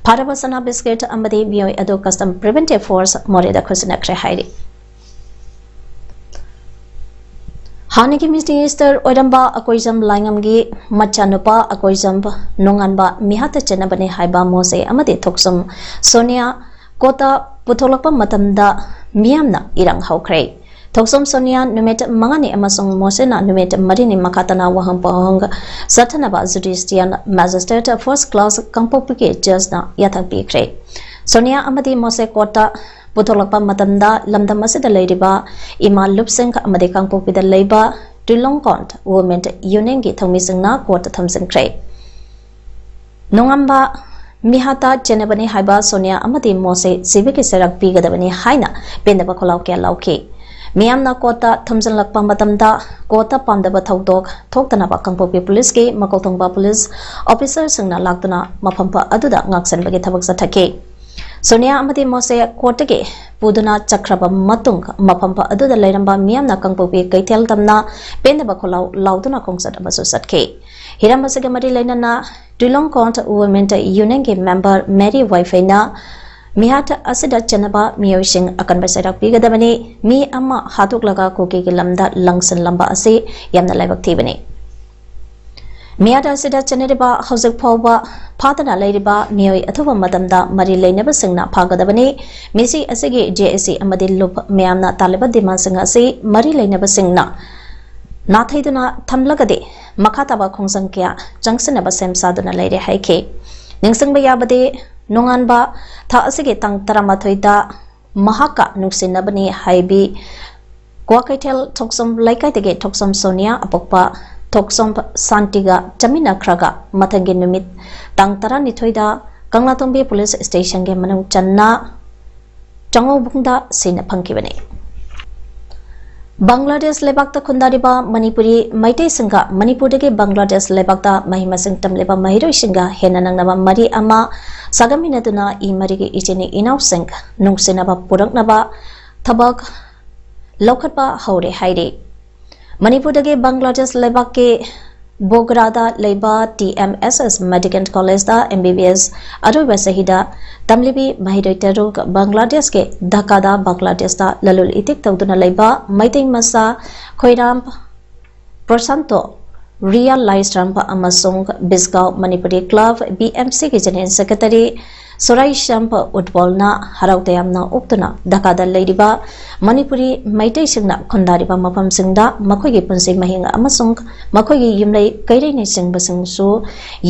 ꯐꯥꯔꯕ ꯁꯅꯥ biscuit ꯑꯃꯗꯤ ꯃꯤꯑꯣꯏ ꯑꯗꯨ Custom Preventive Force ꯃꯣꯔꯦꯗ ꯈꯨꯠꯁꯤꯟꯅꯈ꯭ꯔꯦ ꯍꯥꯏꯔꯤ꯫ ꯍꯥꯟꯅꯒꯤ ꯃꯤꯅꯤꯁꯇꯔ ꯑꯣꯏꯔꯝꯕ ꯑꯀꯣꯏꯖꯝ ꯂꯥꯏꯉꯝꯒꯤ ꯃꯆꯥꯅꯨꯄꯥ ꯑꯀꯣꯏꯖꯝ ꯅꯣꯡꯉꯥꯟꯕ ꯃꯤꯍꯥꯠꯇ ꯆꯦꯟꯅꯕꯅꯤ ꯍꯥꯏꯕ ꯃꯣꯁꯦ ꯑꯃꯗꯤ ꯊꯣꯛꯆꯣꯝ ꯁꯣꯅꯤꯌꯥ ꯀꯣꯔꯠꯇ ꯄꯨꯊꯣꯛꯂꯛꯄ ꯃꯇꯝꯗ ꯃꯤꯌꯥꯝꯅ ꯏꯔꯥꯡ ꯍꯧꯈ꯭ꯔꯦ꯫ ꯊꯣꯛꯆꯣꯝ ꯁꯣꯅꯤꯌꯥ ꯅꯨꯃꯤꯠ ꯃꯉꯥꯅꯤ ꯑꯃꯁꯨꯡ ꯃꯣꯁꯦꯅ ꯅꯨꯃꯤꯠ ꯃꯔꯤꯅꯤ ꯃꯈꯥ ꯇꯥꯅ ꯋꯥꯍꯪ ꯄꯥꯎꯍꯪ ꯆꯠꯊꯅꯕ ꯖꯨꯗꯤꯁꯤꯌꯦꯜ ꯃꯦꯖꯤꯁꯇ꯭ꯔꯦꯠ ꯐꯥꯔꯁ ꯀ꯭ꯂꯥꯁ ꯀꯥꯡꯄꯣꯛꯄꯤꯒꯤ ꯖꯖꯅ ꯌꯥꯊꯪ ꯄꯤꯈ꯭ꯔꯦ꯫ ꯁꯣꯅꯤꯌꯥ ꯑꯃꯗꯤ ꯃꯣꯁꯦ ꯀꯣꯔꯠꯇ ꯄꯨꯊꯣꯛꯂꯛꯄ ꯃꯇꯝꯗ ꯂꯝꯗꯝ ꯑꯁꯤꯗ ꯂꯩꯔꯤꯕ ꯏꯃꯥ ꯂꯨꯞꯁꯤꯡ ꯑꯃꯗꯤ ꯀꯥꯡꯄꯣꯛꯄꯤꯗ ꯂꯩꯕ ꯇꯨꯂꯣꯡꯀꯣꯟ ꯋꯨꯃꯦꯟ ꯌꯨꯅꯤꯌꯟꯒꯤ ꯊꯧꯃꯤꯁꯤꯡꯅ ꯀꯣꯔꯠꯇ ꯊꯝꯖꯤꯟꯈ꯭ꯔꯦ꯫ ꯅꯣꯡꯉꯥꯟꯕ ꯃꯤꯍꯥꯠꯇ ꯆꯦꯟꯅꯕꯅꯤ ꯍꯥꯏꯕ ꯁꯣꯅꯤꯌꯥ ꯑꯃꯗꯤ ꯃꯣꯁꯦ ꯁꯤꯕꯤꯒꯤ ꯆꯩꯔꯥꯛ ꯄꯤꯒꯗꯕꯅꯤ ꯍꯥꯏꯅ ꯄꯦꯟꯗꯕ ꯈꯣꯜꯂꯥꯎ ꯀꯌꯥ ꯂꯥꯎꯈꯤ꯫ ꯃꯤꯌꯥꯝꯅ ꯀꯣꯔꯠꯇ ꯊꯝꯖꯤꯜꯂꯛꯄ ꯃꯇꯝꯗ ꯀꯣꯔꯠꯇ ꯄꯥꯝꯗꯕ ꯊꯧꯗꯣꯛ ꯊꯣꯛꯇꯅꯕ ꯀꯥꯡꯄꯣꯛꯄꯤ ꯄꯨꯂꯤꯁꯀꯤ ꯃꯀꯣꯛ ꯊꯣꯡꯕ ꯄꯨꯂꯤꯁ ꯑꯣꯐꯤꯁꯔꯁꯤꯡꯅ ꯂꯥꯛꯇꯨꯅ ꯃꯐꯝ ꯑꯗꯨꯗ ꯉꯥꯛꯁꯦꯟꯕꯒꯤ ꯊꯕꯛ ꯆꯠꯊꯈꯤ꯫ ꯁꯣꯅꯤꯌꯥ ꯑꯃꯗꯤ ꯃꯣꯁꯦ ꯀꯣꯔꯠꯇꯒꯤ ꯄꯨꯗꯨꯅ ꯆꯠꯈ꯭ꯔꯕ ꯃꯇꯨꯡ ꯃꯐꯝ ꯑꯗꯨꯗ ꯂꯩꯔꯝꯕ ꯃꯤꯌꯥꯝꯅ ꯀꯥꯡꯄꯣꯛꯄꯤ ꯀꯩꯊꯦꯜ ꯇꯝꯅ ꯄꯦꯟꯗꯕ ꯈꯣꯜꯂꯥꯎ ꯂꯥꯎꯗꯨꯅ ꯈꯣꯡꯆꯠ ꯑꯃꯁꯨ ꯆꯠꯈꯤ꯫ ꯍꯤꯔꯝ ꯑꯁꯤꯒ ꯃꯔꯤ ꯂꯩꯅꯅ ꯇꯨꯂꯣꯡꯀꯣꯟ ꯋꯨꯃꯦꯟ ꯌꯨꯅꯤꯌꯟꯒꯤ ꯃꯦꯝꯕꯔ ꯃꯦꯔꯤ ꯋꯥꯏꯐꯩꯅ ꯃꯤꯍꯥꯠ ꯑꯁꯤꯗ ꯆꯦꯟꯅꯕ ꯃꯤꯑꯣꯏꯁꯤꯡ ꯑꯀꯟꯕ ꯆꯩꯔꯥꯛ ꯄꯤꯒꯗꯕꯅꯤ꯫ ꯃꯤ ꯑꯃ ꯍꯥꯠꯇꯣꯛꯂꯒ ꯀꯨꯀꯤꯒꯤ ꯂꯝꯗ ꯂꯪꯁꯤꯜꯂꯝꯕ ꯑꯁꯤ ꯌꯥꯝꯅ ꯂꯥꯏꯕꯛ ꯊꯤꯕꯅꯤ꯫ ꯃꯤꯍꯥꯠ ꯑꯁꯤꯗ ꯆꯦꯟꯅꯔꯤꯕ ꯍꯧꯖꯤꯛ ꯐꯥꯎꯕ ꯐꯥꯗꯅ ꯂꯩꯔꯤꯕ ꯃꯤꯑꯣꯏ ꯑꯊꯨꯕ ꯃꯇꯝꯗ ꯃꯔꯤ ꯂꯩꯅꯕꯁꯤꯡꯅ ꯐꯥꯒꯗꯕꯅꯤ꯫ ꯃꯤꯁꯤ ꯑꯁꯤꯒꯤ ꯖꯦ ꯑꯦ ꯁꯤ ꯑꯃꯗꯤ ꯂꯨꯞ ꯃꯌꯥꯝꯅ ꯇꯥꯜꯂꯤꯕ ꯗꯤꯃꯥꯟꯁꯤꯡ ꯑꯁꯤ ꯃꯔꯤ ꯂꯩꯅꯕꯁꯤꯡꯅ ꯅꯥꯊꯩꯗꯨꯅ ꯊꯝꯂꯒꯗꯤ ꯃꯈꯥ ꯇꯥꯕ ꯈꯣꯡꯖꯪ ꯀꯌꯥ ꯆꯪꯁꯤꯟꯅꯕ ꯁꯦꯝ ꯁꯥꯗꯨꯅ ꯂꯩꯔꯦ ꯍꯥꯏꯈꯤ꯫ ꯅꯤꯡꯁꯤꯡꯕ ꯌꯥꯕꯗꯤ, ꯅꯣꯡꯉꯥꯟꯕ ꯊꯥ ꯑꯁꯤꯒꯤ ꯇꯥꯡ ꯇꯔꯥꯃꯥꯊꯣꯏꯗ ꯃꯍꯥꯛꯀ ꯅꯨꯡꯁꯤꯅꯕꯅꯤ ꯍꯥꯏꯕꯤ ꯀ꯭ꯋꯥꯀꯩꯊꯦꯜ ꯊꯣꯛꯆꯣꯝ ꯂꯩꯀꯥꯏꯗꯒꯤ ꯊꯣꯛꯆꯣꯝ ꯁꯣꯅꯤꯌꯥ ꯑꯄꯣꯛꯄ ꯊꯣꯛꯆꯣꯝ ꯁꯥꯟꯇꯤꯒ ꯆꯠꯃꯤꯟꯅꯈ꯭ꯔꯒ, ꯃꯊꯪꯒꯤ ꯅꯨꯃꯤꯠ ꯇꯥꯡ ꯇꯔꯥꯅꯤꯊꯣꯏꯗ ꯀꯪꯂꯥꯇꯣꯡꯕꯤ ꯄꯨꯂꯤꯁ ꯁ꯭ꯇꯦꯁꯟꯒꯤ ꯃꯅꯨꯡ ꯆꯟꯅ ꯆꯉꯧꯕꯨꯡꯗ ꯁꯤꯅ ꯐꯪꯈꯤꯕꯅꯤ꯫ ꯕꯪꯒ꯭ꯂꯥꯗꯦꯁ ꯂꯩꯕꯥꯛꯇ ꯈꯨꯟꯗꯥꯔꯤꯕ ꯃꯅꯤꯄꯨꯔꯤ ꯃꯩꯇꯩꯁꯤꯡꯒ ꯃꯅꯤꯄꯨꯔꯗꯒꯤ ꯕꯪꯒ꯭ꯂꯥꯗꯦꯁ ꯂꯩꯕꯥꯛꯇ ꯃꯍꯩ ꯃꯁꯤꯡ ꯇꯝꯂꯤꯕ ꯃꯍꯩꯔꯣꯏꯁꯤꯡꯒ ꯍꯦꯟꯅ ꯅꯛꯅꯕ ꯃꯔꯤ ꯑꯃ ꯁꯥꯒꯟꯃꯤꯟꯅꯗꯨꯅ ꯏ ꯃꯔꯤꯒꯤ ꯏꯆꯤꯟ ꯏꯅꯥꯎꯁꯤꯡ ꯅꯨꯡꯁꯤꯅꯕ ꯄꯨꯔꯛꯅꯕ ꯊꯕꯛ ꯂꯧꯈꯠꯄ ꯍꯧꯔꯦ ꯍꯥꯏꯔꯤ꯫ ꯃꯅꯤꯄꯨꯔꯗꯒꯤ ꯕꯪꯒ꯭ꯂꯥꯗꯦꯁ ꯂꯩꯕꯥꯛꯀꯤ ꯕꯣꯒ꯭ꯔꯥꯗ ꯂꯩꯕ ꯇꯤ ꯑꯦꯝ ꯑꯦꯁ ꯑꯦꯁ ꯃꯦꯗꯤꯀꯦꯜ ꯀꯣꯂꯦꯖꯇ ꯑꯦꯝ ꯕꯤ ꯕꯤ ꯑꯦꯁ ꯑꯔꯣꯏꯕ ꯆꯍꯤꯗ ꯇꯝꯂꯤꯕꯤ ꯃꯍꯩꯔꯣꯏ ꯇꯔꯨꯛ ꯕꯪꯒ꯭ꯂꯥꯗꯦꯁꯀꯤ ꯙꯥꯀꯥꯗ ꯕꯪꯒ꯭ꯂꯥꯗꯦꯁꯇ ꯂꯂꯣꯟ ꯏꯇꯤꯛ ꯇꯧꯗꯨꯅ ꯂꯩꯕ ꯃꯩꯇꯩ ꯃꯆꯥ ꯈꯣꯏꯔꯥꯝ ꯄ꯭ꯔꯣꯁꯥꯟꯇꯣ, ꯔꯤꯌꯥ ꯂꯥꯏꯁ꯭ꯔꯝ ꯑꯃꯁꯨꯡ ꯕꯤꯁꯒꯥꯎ ꯃꯅꯤꯄꯨꯔꯤ ꯀ꯭ꯂꯕ ꯕꯤ ꯑꯦꯝ ꯁꯤꯒꯤ ꯖꯦꯅꯦꯔꯦꯜ ꯁꯦꯀ꯭ꯔꯦꯇꯔꯤ ꯁꯣꯔꯥꯏꯁꯝ ꯎꯠꯄꯣꯜꯅ ꯍꯔꯥꯎ ꯇꯌꯥꯝꯅ ꯑꯣꯛꯇꯨꯅ ꯙꯥꯀꯥꯗ ꯂꯩꯔꯤꯕ ꯃꯅꯤꯄꯨꯔꯤ ꯃꯩꯇꯩꯁꯤꯡꯅ ꯈꯨꯟꯗꯥꯔꯤꯕ ꯃꯐꯝꯁꯤꯡꯗ ꯃꯈꯣꯏꯒꯤ ꯄꯨꯟꯁꯤ ꯃꯍꯤꯡ ꯑꯃꯁꯨꯡ ꯃꯈꯣꯏꯒꯤ ꯌꯨꯝꯂꯩ ꯀꯩꯔꯩꯅꯆꯤꯡꯕꯁꯤꯡꯁꯨ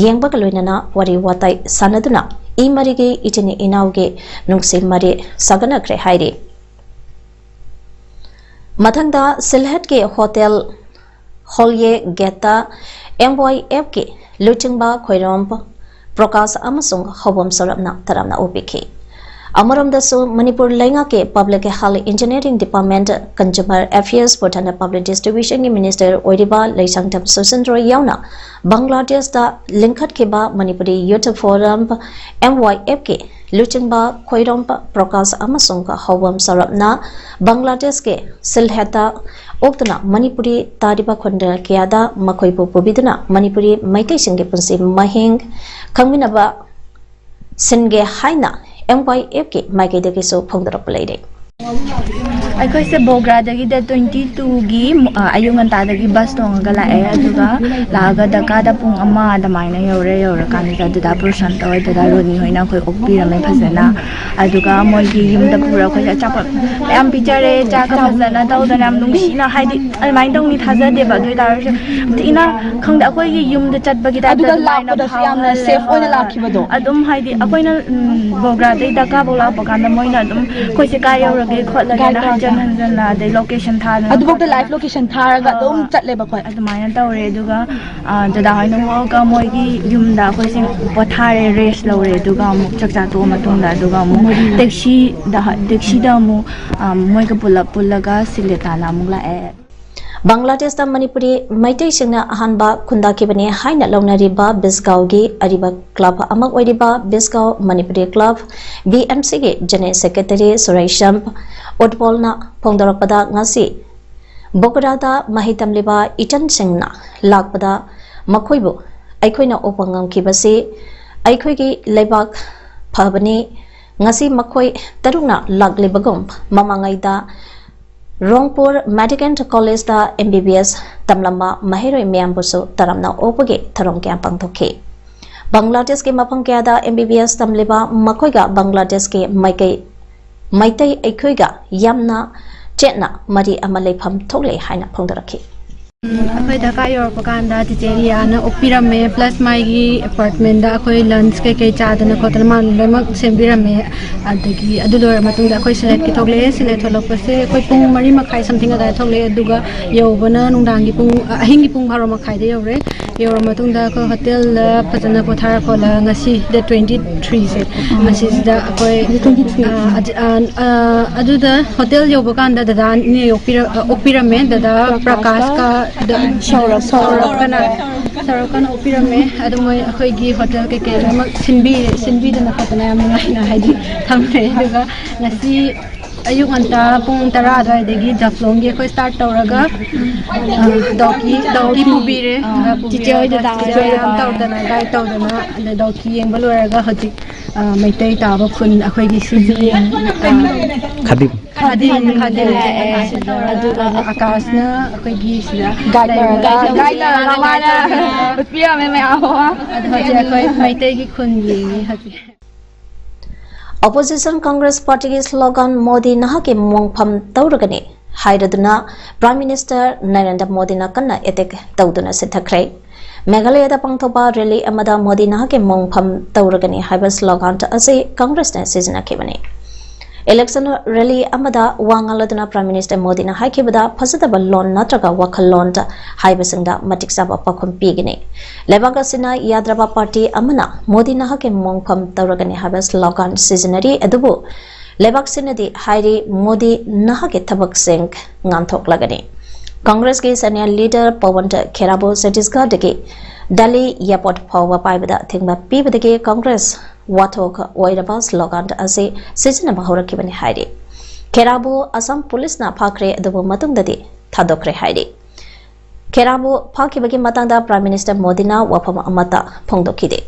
ꯌꯦꯡꯕꯒ ꯂꯣꯏꯅꯅ ꯋꯥꯔꯤ ꯋꯥꯇꯥꯏ ꯁꯥꯟꯅꯗꯨꯅ ꯏ ꯃꯔꯤꯒꯤ ꯏꯆꯤꯟ ꯏꯅꯥꯎꯒꯤ ꯅꯨꯡꯁꯤ ꯃꯔꯤ ꯁꯥꯒꯠꯅꯈ꯭ꯔꯦ ꯍꯥꯏꯔꯤ꯫ ꯃꯊꯪꯗ ꯁꯤꯜꯍꯦꯠꯀꯤ ꯍꯣꯇꯦꯜ ꯍꯣꯜꯌꯦ ꯒꯦꯠꯇ ꯑꯦꯝ ꯋꯥꯏ ꯑꯦꯐꯀꯤ ꯂꯨꯆꯤꯡꯕ ꯈꯣꯏꯔꯣꯝ ꯄ꯭ꯔꯣꯀꯥꯁ ꯑꯃꯁꯨꯡ ꯍꯧꯕꯝ ꯁꯧꯔꯞꯅ ꯇꯔꯥꯝꯅ ꯑꯣꯛꯄꯤꯈꯤ꯫ ꯑꯃꯔꯣꯝꯗꯁꯨ ꯃꯅꯤꯄꯨꯔ ꯂꯩꯉꯥꯛꯀꯤ public health engineering department, consumer affairs ꯄꯨꯔꯊꯅ ꯄꯕ꯭ꯂꯤꯛ ꯗꯤꯁꯇ꯭ꯔꯤꯕ꯭ꯌꯨꯁꯟꯒꯤ ꯃꯤꯅꯤꯁꯇꯔ ꯑꯣꯏꯔꯤꯕ ꯂꯩꯁꯥꯡꯊꯦꯝ ꯁꯨꯁꯤꯟ ꯔꯣꯏ ꯌꯥꯎꯅ ꯕꯪꯒ꯭ꯂꯥꯗꯦꯁꯇ ꯂꯤꯡꯈꯠꯈꯤꯕ Manipuri youth forum, M Y ꯑꯦꯐꯀꯤ ꯂꯨꯆꯤꯡꯕ ꯈꯣꯏꯔꯣꯝ ꯄ꯭ꯔꯣꯀꯥꯁ ꯑꯃꯁꯨꯡ ꯍꯧꯕꯝ ꯁꯧꯔꯞꯅ ꯕꯪꯒ꯭ꯂꯥꯗꯦꯁꯀꯤ ꯁꯤꯜꯍꯦꯠꯇ ꯑꯣꯛꯇꯨꯅ ꯃꯅꯤꯄꯨꯔꯤ ꯇꯥꯔꯤꯕ ꯈꯨꯟꯗ ꯀꯌꯥꯗ ꯃꯈꯣꯏꯕꯨ ꯄꯨꯕꯤꯗꯨꯅ ꯃꯅꯤꯄꯨꯔꯤ ꯃꯩꯇꯩꯁꯤꯡꯒꯤ ꯄꯨꯟꯁꯤ ꯃꯍꯤꯡ ꯈꯪꯃꯤꯟꯅꯕ ꯁꯤꯟꯒꯦ ꯍꯥꯏꯅ ꯑꯦꯝ ꯋꯥꯏ ꯑꯦꯐꯀꯤ ꯃꯥꯏꯀꯩꯗꯒꯤꯁꯨ ꯐꯣꯡꯗꯣꯔꯛꯄ ꯂꯩꯔꯦ꯫ ꯑꯩꯈꯣꯏꯁꯦ ꯕꯣꯒ꯭ꯔꯥꯗꯒꯤ ꯗꯦꯠ ꯇ꯭ꯋꯦꯟꯇꯤ ꯇꯨꯒꯤ ꯑꯌꯨꯛ ꯉꯟꯇꯥꯗꯒꯤ ꯕꯁ ꯇꯣꯡꯉꯒ ꯂꯥꯛꯑꯦ꯫ ꯑꯗꯨꯒ ꯂꯥꯛꯑꯒ ꯗꯀꯥꯗ ꯄꯨꯡ ꯑꯃ ꯑꯗꯨꯃꯥꯏꯅ ꯌꯧꯔꯦ꯫ ꯌꯧꯔꯀꯥꯟꯗ ꯗꯗꯥ ꯄ꯭ꯔꯣꯁꯥꯟꯇ ꯍꯣꯏ, ꯗꯗꯥ ꯔꯣꯅꯤ ꯍꯣꯏꯅ ꯑꯩꯈꯣꯏ ꯑꯣꯛꯄꯤꯔꯝꯃꯦ ꯐꯖꯅ꯫ ꯑꯗꯨꯒ ꯃꯣꯏꯒꯤ ꯌꯨꯝꯗ ꯄꯨꯔ ꯑꯩꯈꯣꯏꯁꯦ ꯑꯆꯥꯄꯣꯠ ꯃꯌꯥꯝ ꯄꯤꯖꯔꯦ꯫ ꯆꯥꯛꯀ ꯐꯖꯅ ꯇꯧꯗꯅ ꯌꯥꯝ ꯅꯨꯡꯁꯤꯅ, ꯍꯥꯏꯗꯤ ꯑꯗꯨꯃꯥꯏꯅ ꯇꯧꯅꯤ ꯊꯥꯖꯗꯦꯕ꯫ ꯑꯗꯨ ꯑꯣꯏꯇꯥꯔꯁꯨ ꯌꯥꯝ ꯊꯤꯅ, ꯈꯪꯗꯦ, ꯑꯩꯈꯣꯏꯒꯤ ꯌꯨꯝꯗ ꯆꯠꯄꯒꯤ ꯇꯥꯏꯞꯇ ꯑꯗꯨꯒ ꯑꯗꯨꯃꯥꯏꯅ ꯂꯥꯛꯄꯗꯁꯨ ꯌꯥꯝꯅ ꯐꯥꯎꯍꯜꯂꯦ꯫ Safe ꯑꯣꯏꯅ ꯂꯥꯛꯈꯤꯕꯗꯣ꯫ ꯑꯗꯨꯝ ꯍꯥꯏꯗꯤ ꯑꯩꯈꯣꯏꯅ, ꯎꯝ, ꯕꯣꯒ꯭ꯔꯥꯗꯩ ꯗꯀꯥꯐꯧ ꯂꯥꯛꯄ ꯀꯥꯟꯗ ꯃꯣꯏꯅ ꯑꯗꯨꯝ ꯑꯩꯈꯣꯏꯁꯦ ꯀꯥꯏ ꯌꯧꯔꯒꯦ ꯈꯣꯠꯂꯒꯦꯅ ꯍꯟꯖꯟ ꯍꯟꯖꯟꯅ, ꯑꯗꯩ ꯂꯣꯀꯦꯁꯟ ꯊꯥꯗꯅ ꯑꯗꯨꯐꯥꯎꯗ ꯈꯣꯠꯇꯅ꯫ Live location ꯊꯥꯔꯒ ꯑꯗꯨꯝ ꯍꯣꯏ꯫ ꯆꯠꯂꯦꯕ ꯑꯩꯈꯣꯏ꯫ ꯑꯗꯨꯃꯥꯏꯅ ꯇꯧꯔꯦ꯫ ꯑꯗꯨꯒ, ꯑ, ꯗꯗꯥ ꯍꯣꯏꯅ ꯑꯣꯛꯑꯒ ꯃꯣꯏꯒꯤ ꯌꯨꯝꯗ ꯑꯩꯈꯣꯏꯁꯦ ꯄꯣꯊꯥꯔꯦ, rest ꯂꯧꯔꯦ꯫ ꯑꯗꯨꯒ ꯑꯃꯨꯛ ꯆꯥꯛ ꯆꯥ ꯇꯣꯛꯑ ꯃꯇꯨꯡꯗ, ꯑꯗꯨꯒ ꯑꯃꯨꯛ ꯃꯣꯔꯦ꯫ Taxiꯗ, taxiꯗ ꯑꯃꯨꯛ, ꯑ, ꯃꯣꯏꯒ ꯄꯨꯂꯞ ꯄꯨꯜꯂꯒ ꯁꯤꯂꯦꯇꯥꯅ ꯑꯃꯨꯛ ꯂꯥꯛꯑꯦ꯫ ꯕꯪꯒ꯭ꯂꯥꯗꯦꯁꯇ ꯃꯅꯤꯄꯨꯔꯤ ꯃꯩꯇꯩꯁꯤꯡꯅ ꯑꯍꯥꯟꯕ ꯈꯨꯟꯗꯥꯈꯤꯕꯅꯤ ꯍꯥꯏꯅ ꯂꯧꯅꯔꯤꯕ ꯕꯤꯁꯒꯥꯎꯒꯤ ꯑꯔꯤꯕ ꯀ꯭ꯂꯕ ꯑꯃ ꯑꯣꯏꯔꯤꯕ ꯕꯤꯁꯒꯥꯎ ꯃꯅꯤꯄꯨꯔꯤ ꯀ꯭ꯂꯕ, ꯕꯤ ꯑꯦꯝ ꯁꯤꯒꯤ ꯖꯦꯅꯦꯔꯦꯜ ꯁꯦꯀ꯭ꯔꯦꯇꯔꯤ ꯁꯨꯔꯩꯁꯝ ꯎꯠꯄꯣꯜꯅ ꯐꯣꯡꯗꯣꯔꯛꯄꯗ, ꯉꯁꯤ ꯕꯣꯒ꯭ꯔꯥꯗ ꯃꯍꯩ ꯇꯝꯂꯤꯕ ꯏꯆꯟꯁꯤꯡꯅ ꯂꯥꯛꯄꯗ ꯃꯈꯣꯏꯕꯨ ꯑꯩꯈꯣꯏꯅ ꯎꯕ ꯉꯝꯈꯤꯕꯁꯤ ꯑꯩꯈꯣꯏꯒꯤ ꯂꯩꯕꯥꯛ ꯐꯕꯅꯤ꯫ ꯉꯁꯤ ꯃꯈꯣꯏ ꯇꯔꯨꯛꯅ ꯂꯥꯛꯂꯤꯕꯒꯨꯝ ꯃꯃꯥꯡꯉꯩꯗ ꯔꯣꯡꯄꯨꯔ ꯃꯦꯗꯤꯀꯦꯜ ꯀꯣꯂꯦꯖꯇ ꯑꯦꯝ ꯕꯤ ꯕꯤ ꯑꯦꯁ ꯇꯝꯂꯝꯕ ꯃꯍꯩꯔꯣꯏ ꯃꯌꯥꯝꯕꯨꯁꯨ ꯇꯔꯥꯝꯅ ꯑꯣꯛꯄꯒꯤ ꯊꯧꯔꯝ ꯀꯌꯥ ꯄꯥꯡꯊꯣꯛꯈꯤ꯫ ꯕꯪꯒ꯭ꯂꯥꯗꯦꯁꯀꯤ ꯃꯐꯝ ꯀꯌꯥꯗ ꯑꯦꯝ ꯕꯤ ꯕꯤ ꯑꯦꯁ ꯇꯝꯂꯤꯕ ꯃꯈꯣꯏꯒ ꯕꯪꯒ꯭ꯂꯥꯗꯦꯁꯀꯤ ꯃꯥꯏꯀꯩ ꯃꯩꯇꯩ ꯑꯩꯈꯣꯏꯒ ꯌꯥꯝꯅ ꯆꯦꯠꯅ ꯃꯔꯤ ꯑꯃ ꯂꯩꯐꯝ ꯊꯣꯛꯂꯦ ꯍꯥꯏꯅ ꯐꯣꯡꯗꯣꯔꯛꯈꯤ꯫ ꯑꯩꯈꯣꯏ ꯗꯔꯀꯥꯔ ꯌꯧꯔꯛꯄ ꯀꯥꯟꯗ ꯇꯤꯆꯦ ꯔꯤꯌꯥꯅ ꯑꯣꯛꯄꯤꯔꯝꯃꯦ, ꯄ꯭ꯂꯁ ꯃꯥꯒꯤ ꯑꯦꯄꯥꯔꯠꯃꯦꯟꯗ ꯑꯩꯈꯣꯏ ꯂꯟꯁ ꯀꯩꯀꯩ ꯆꯥꯗꯅ ꯈꯣꯠꯇꯅ ꯃꯥꯅ ꯂꯣꯏꯅꯃꯛ ꯁꯦꯝꯕꯤꯔꯝꯃꯦ꯫ ꯑꯗꯒꯤ ꯑꯗꯨ ꯂꯣꯏꯔ ꯃꯇꯨꯡꯗ ꯑꯩꯈꯣꯏ ꯁꯤꯂꯦꯠꯀꯤ ꯊꯣꯛꯂꯛꯑꯦ꯫ ꯁꯤꯂꯦꯠ ꯊꯣꯛꯂꯛꯄꯁꯦ ꯑꯩꯈꯣꯏ ꯄꯨꯡ ꯃꯔꯤ ꯃꯈꯥꯏ ꯁꯝꯊꯤꯡ ꯑꯗꯨꯋꯥꯏꯗ ꯊꯣꯛꯂꯛꯑꯦ, ꯑꯗꯨꯒ ꯌꯧꯕꯅ ꯅꯨꯡꯗꯥꯡꯒꯤ ꯄꯨꯡ ꯑꯍꯤꯡꯒꯤ ꯄꯨꯡ ꯕꯥꯔꯣ ꯃꯈꯥꯏꯗ ꯌꯧꯔꯦ꯫ ꯌꯧꯔ ꯃꯇꯨꯡꯗ ꯑꯩꯈꯣꯏ ꯍꯣꯇꯦꯜꯗ ꯐꯖꯅ ꯄꯣꯊꯥꯔ ꯈꯣꯠꯂꯒ ꯉꯁꯤ ꯗꯦꯠ ꯇ꯭ꯋꯦꯟꯇꯤ ꯊ꯭ꯔꯤꯁꯦ ꯃꯁꯤꯁꯤꯗ ꯑꯩꯈꯣꯏ ꯑ, ꯑꯗꯨ- ꯑ, ꯑ, ꯑꯗꯨꯗ ꯍꯣꯇꯦꯜ ꯌꯧꯕ ꯀꯥꯟꯗ ꯗꯗꯥ ꯏꯅꯦ ꯑꯣꯛꯄꯤꯔ- ꯑ, ꯑꯣꯛꯄꯤꯔꯝꯃꯦ꯫ ꯗꯗꯥ ꯄ꯭ꯔꯀꯥꯁꯀ ꯗ- ꯁꯧꯔꯞ- ꯁꯧꯔꯞꯀꯅ ꯁꯧꯔꯞꯀꯅ ꯑꯣꯛꯄꯤꯔꯝꯃꯦ꯫ ꯑꯗꯨ ꯃꯣꯏ ꯑꯩꯈꯣꯏꯒꯤ ꯍꯣꯇꯦꯜ ꯀꯩꯀꯩ ꯂꯣꯏꯅꯃꯛ ꯁꯤꯟꯕꯤ ꯁꯤꯟꯕꯤꯗꯅ ꯈꯣꯠꯇꯅ ꯌꯥꯝ ꯅꯨꯡꯉꯥꯏꯅ ꯍꯥꯏꯗꯤ ꯊꯝꯈ꯭ꯔꯦ꯫ ꯑꯗꯨꯒ ꯉꯁꯤ ꯑꯌꯨꯛ ꯉꯟꯇꯥ ꯄꯨꯡ ꯇꯔꯥ ꯑꯗꯨꯋꯥꯏꯗꯒꯤ ꯖꯐꯂꯣꯡꯒꯤ ꯑꯩꯈꯣꯏ ꯁ꯭ꯇꯥꯔꯠ ꯇꯧꯔꯒ ꯑ, ꯗꯥꯎꯀꯤ ꯗꯥꯎꯀꯤ ꯄꯨꯕꯤꯔꯦ꯫ ꯑ, ꯄꯨꯕꯤꯔꯒ ꯇꯤꯆꯦ ꯍꯣꯏ ꯗꯗꯥ ꯍꯣꯏ ꯇꯤꯆꯦ ꯍꯣꯏ ꯌꯥꯝ ꯇꯧꯗꯅ ꯒꯥꯏꯗ ꯇꯧꯗꯅ ꯑꯗ ꯗꯥꯎꯀꯤ ꯌꯦꯡꯕ ꯂꯣꯏꯔꯒ ꯍꯧꯖꯤꯛ ꯑ, ꯃꯩꯇꯩ ꯇꯥꯕ ꯈꯨꯟ ꯑꯩꯈꯣꯏꯒꯤ ꯁꯤꯒꯤ ꯑ, ꯈꯥꯗꯤꯝ ꯈꯥꯗꯤꯝ ꯈꯥꯗꯤꯝ ꯆꯠꯂꯦ꯫ ꯑꯗꯨꯒ ꯑꯀꯥꯁꯅ ꯑꯩꯈꯣꯏꯒꯤ ꯁꯤꯗ ꯒꯥꯏꯗ ꯇꯧꯔꯒ ꯒꯥꯏꯗ ꯇꯧꯔꯒ ꯃꯥꯅ ꯎꯠꯄꯤꯔꯝꯃꯦ ꯃꯌꯥꯝ ꯑꯃ꯫ ꯑꯗꯣ ꯍꯧꯖꯤꯛ ꯑꯩꯈꯣꯏ ꯃꯩꯇꯩꯒꯤ ꯈꯨꯟ ꯌꯦꯡꯉꯤ ꯍꯧꯖꯤꯛ꯫ Opposition Congress Partyꯒꯤ slogan "ꯃꯣꯗꯤ ꯅꯍꯥꯛꯀꯤ ꯃꯣꯡꯐꯝ ꯇꯧꯔꯒꯅꯤ" ꯍꯥꯏꯔꯗꯨꯅ Prime Minister ꯅꯔꯦꯟꯗ꯭ꯔ ꯃꯣꯗꯤꯅ ꯀꯟꯅ ꯑꯦꯇꯦꯛ ꯇꯧꯗꯨꯅ ꯁꯤꯊꯈ꯭ꯔꯦ꯫ ꯃꯦꯘꯥꯂꯌꯥꯗ ꯄꯥꯡꯊꯣꯛꯄ ꯔꯦꯂꯤ ꯑꯃꯗ "ꯃꯣꯗꯤ ꯅꯍꯥꯛꯀꯤ ꯃꯣꯡꯐꯝ ꯇꯧꯔꯒꯅꯤ" ꯍꯥꯏꯕ slogan ꯑꯁꯤ ꯀꯪꯒ꯭ꯔꯦꯁꯅ ꯁꯤꯖꯤꯟꯅꯈꯤꯕꯅꯤ꯫ ꯏꯂꯦꯛꯁꯟ ꯔꯦꯂꯤ ꯑꯃꯗ ꯋꯥ ꯉꯥꯡꯂꯗꯨꯅ Prime Minister ꯃꯣꯗꯤꯅ ꯍꯥꯏꯈꯤꯕꯗ ꯐꯖꯗꯕ ꯂꯣꯟ ꯅꯠꯇ꯭ꯔꯒ ꯋꯥꯈꯜꯂꯣꯟ ꯍꯥꯏꯕꯁꯤꯡꯗ ꯃꯇꯤꯛ ꯆꯥꯕ ꯄꯥꯎꯈꯨꯝ ꯄꯤꯒꯅꯤ꯫ ꯂꯩꯕꯥꯛ ꯑꯁꯤꯅ ꯌꯥꯗ꯭ꯔꯕ ꯄꯥꯔꯇꯤ ꯑꯃꯅ "ꯃꯣꯗꯤ ꯅꯍꯥꯛꯀꯤ ꯃꯣꯡꯐꯝ ꯇꯧꯔꯒꯅꯤ" ꯍꯥꯏꯕ slogan ꯁꯤꯖꯤꯟꯅꯔꯤ, ꯑꯗꯨꯕꯨ ꯂꯩꯕꯥꯛꯁꯤꯅꯗꯤ ꯍꯥꯏꯔꯤ "ꯃꯣꯗꯤ ꯅꯍꯥꯛꯀꯤ ꯊꯕꯛꯁꯤꯡ ꯉꯥꯟꯊꯣꯛꯂꯒꯅꯤ"꯫ ꯀꯪꯒ꯭ꯔꯦꯁꯀꯤ senior leader ꯄꯋꯟ ꯈꯦꯔꯥꯕꯨ ꯆꯇꯤꯁꯒꯔꯗꯒꯤ ꯗꯜꯂꯤ airport ꯐꯥꯎꯕ ꯄꯥꯏꯕꯗ ꯑꯊꯤꯡꯕ ꯄꯤꯕꯗꯒꯤ ꯀꯪꯒ꯭ꯔꯦꯁ ꯋꯥꯊꯣꯛ ꯑꯣꯏꯔꯕ slogan ꯑꯁꯤ ꯁꯤꯖꯤꯟꯅꯕ ꯍꯧꯔꯛꯈꯤꯕꯅꯤ ꯍꯥꯏꯔꯤ꯫ ꯈꯦꯔꯥꯕꯨ ꯑꯁꯥꯝ ꯄꯨꯂꯤꯁꯅ ꯐꯥꯈ꯭ꯔꯦ, ꯑꯗꯨꯕꯨ ꯃꯇꯨꯡꯗꯗꯤ ꯊꯥꯗꯣꯛꯈ꯭ꯔꯦ ꯍꯥꯏꯔꯤ꯫ ꯈꯦꯔꯥꯕꯨ ꯐꯥꯈꯤꯕꯒꯤ ꯃꯇꯥꯡꯗ Prime Minister ꯃꯣꯗꯤꯅ ꯋꯥꯐꯝ ꯑꯃꯠꯇ ꯐꯣꯡꯗꯣꯛꯈꯤꯗꯦ꯫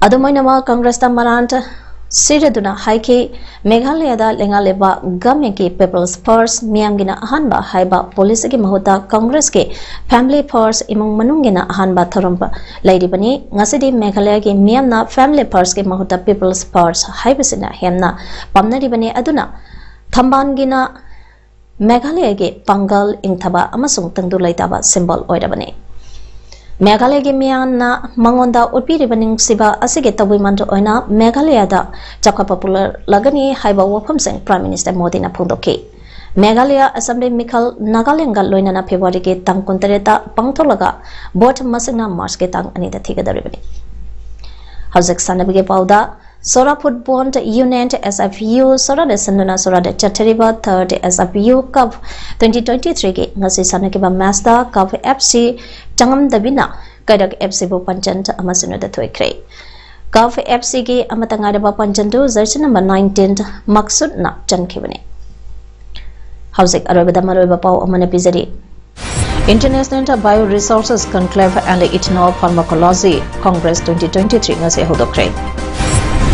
ꯑꯗꯨꯝ ꯑꯣꯏꯅꯃꯛ, ꯀꯪꯒ꯭ꯔꯦꯁꯇ ꯃꯔꯥꯟ ꯁꯤꯔꯗꯨꯅ ꯍꯥꯏꯈꯤ, ꯃꯦꯘꯥꯂꯌꯥꯗ ꯂꯩꯉꯥꯛꯂꯤꯕ Governmentꯀꯤ People's First, ꯃꯤꯌꯥꯝꯒꯤꯅ ꯑꯍꯥꯟꯕ ꯍꯥꯏꯕ policyꯒꯤ ꯃꯍꯨꯠꯇ ꯀꯪꯒ꯭ꯔꯦꯁꯀꯤ Family First, ꯏꯃꯨꯡ ꯃꯅꯨꯡꯒꯤꯅ ꯑꯍꯥꯟꯕ ꯊꯧꯔꯝ ꯂꯩꯔꯤꯕꯅꯤ꯫ ꯉꯁꯤꯗꯤ ꯃꯦꯘꯥꯂꯌꯥꯒꯤ ꯃꯤꯌꯥꯝꯅ Family Firstꯀꯤ ꯃꯍꯨꯠꯇ People's First ꯍꯥꯏꯕꯁꯤꯅ ꯍꯦꯟꯅ ꯄꯥꯝꯅꯔꯤꯕꯅꯤ꯫ ꯑꯗꯨꯅ ꯊꯝꯕꯥꯜꯒꯤꯅ ꯃꯦꯘꯥꯂꯌꯥꯒꯤ ꯄꯥꯡꯒꯜ, ꯏꯪꯊꯕ ꯑꯃꯁꯨꯡ ꯇꯪꯗꯨ ꯂꯩꯇꯥꯕ symbol ꯑꯣꯏꯔꯕꯅꯤ꯫ ꯃꯦꯘꯥꯂꯌꯥꯒꯤ ꯃꯤꯌꯥꯝꯅ ꯃꯉꯣꯟꯗ ꯎꯠꯄꯤꯔꯤꯕ ꯅꯨꯡꯁꯤꯕ ꯑꯁꯤꯒꯤ ꯇꯧꯕꯤꯃꯜ ꯑꯣꯏꯅ ꯃꯦꯘꯥꯂꯌꯥꯗ ꯆꯥꯎꯈꯠꯄ ꯄꯨꯔꯛꯂꯒꯅꯤ ꯍꯥꯏꯕ ꯋꯥꯐꯝꯁꯤꯡ Prime Minister ꯃꯣꯗꯤꯅ ꯐꯣꯡꯗꯣꯛꯈꯤ꯫ ꯃꯦꯘꯥꯂꯌꯥ Assembly ꯃꯤꯈꯜ ꯅꯥꯒꯥꯂꯦꯟꯒ ꯂꯣꯏꯅꯅ Februaryꯒꯤ ꯇꯥꯡ ꯀꯨꯟꯇꯔꯦꯠꯇ ꯄꯥꯡꯊꯣꯛꯂꯒ vote ꯃꯁꯤꯡꯅ Marchꯀꯤ ꯇꯥꯡ ꯑꯅꯤꯗ ꯊꯤꯒꯗꯧꯔꯤꯕꯅꯤ꯫ ꯍꯧꯖꯤꯛ ꯁꯥꯟꯅꯕꯒꯤ ꯄꯥꯎꯗ, ꯁꯣꯔꯥ Football Union, S F U, ꯁꯣꯔꯥꯗ ꯁꯟꯗꯨꯅ ꯁꯣꯔꯥꯗ ꯆꯠꯊꯔꯤꯕ Third S F U Cup twenty twenty-threeꯒꯤ ꯉꯁꯤ ꯁꯥꯟꯅꯈꯤꯕ matchꯇ Cup F C ꯆꯪꯉꯝꯗꯕꯤꯅ ꯀꯩꯔꯛ F Cꯕꯨ ꯄꯟꯆꯟ ꯑꯃ ꯁꯤꯅꯣꯗ ꯊꯣꯏꯈ꯭ꯔꯦ꯫ Cup F Cꯒꯤ ꯑꯃꯠꯇ ꯉꯥꯏꯔꯕ ꯄꯟꯆꯟꯗꯨ jersey number nineteen ꯃꯛꯁꯨꯠꯅ ꯆꯟꯈꯤꯕꯅꯤ꯫ ꯍꯧꯖꯤꯛ ꯑꯔꯣꯏꯕꯗ ꯃꯔꯨꯑꯣꯏꯕ ꯄꯥꯎ ꯑꯃꯅ ꯄꯤꯖꯔꯤ꯫ International Bioresources Conclave and Ethnopharmacology Congress twenty twenty-three ꯉꯁꯤ ꯍꯧꯗꯣꯛꯈ꯭ꯔꯦ꯫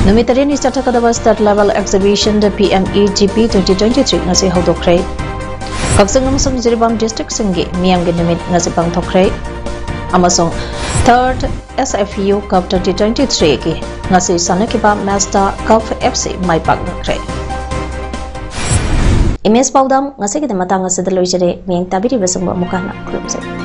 ꯅꯨꯃꯤꯠ ꯇꯔꯦꯠꯅꯤ ꯆꯠꯊꯒꯗꯕ State Level Exhibition P M E G P twenty twenty-three ꯉꯁꯤ ꯍꯧꯗꯣꯛꯈ꯭ꯔꯦ꯫ ꯀꯛꯆꯤꯡ ꯑꯃꯁꯨꯡ ꯖꯤꯔꯤꯕꯥꯝ districtꯁꯤꯡꯒꯤ ꯃꯤꯌꯥꯝꯒꯤ ꯅꯨꯃꯤꯠ ꯉꯁꯤ ꯄꯥꯡꯊꯣꯛꯈ꯭ꯔꯦ꯫ ꯑꯃꯁꯨꯡ Third S F U Cup twenty twenty-threeꯒꯤ ꯉꯁꯤ ꯁꯥꯟꯅꯈꯤꯕ matchꯇ Cup F C ꯃꯥꯏ ꯄꯥꯛꯅꯈ꯭ꯔꯦ꯫ Image ꯄꯥꯎꯗꯝ ꯉꯁꯤꯒꯤꯗꯤ ꯃꯇꯥꯡ ꯑꯁꯤꯗ ꯂꯣꯏꯖꯔꯦ꯫ ꯃꯤꯌꯦꯡ ꯇꯥꯕꯤꯔꯤꯕꯁꯤꯡꯕꯨ ꯑꯃꯨꯛ ꯍꯟꯅ ꯈꯨꯔꯨꯝꯖꯔꯤ꯫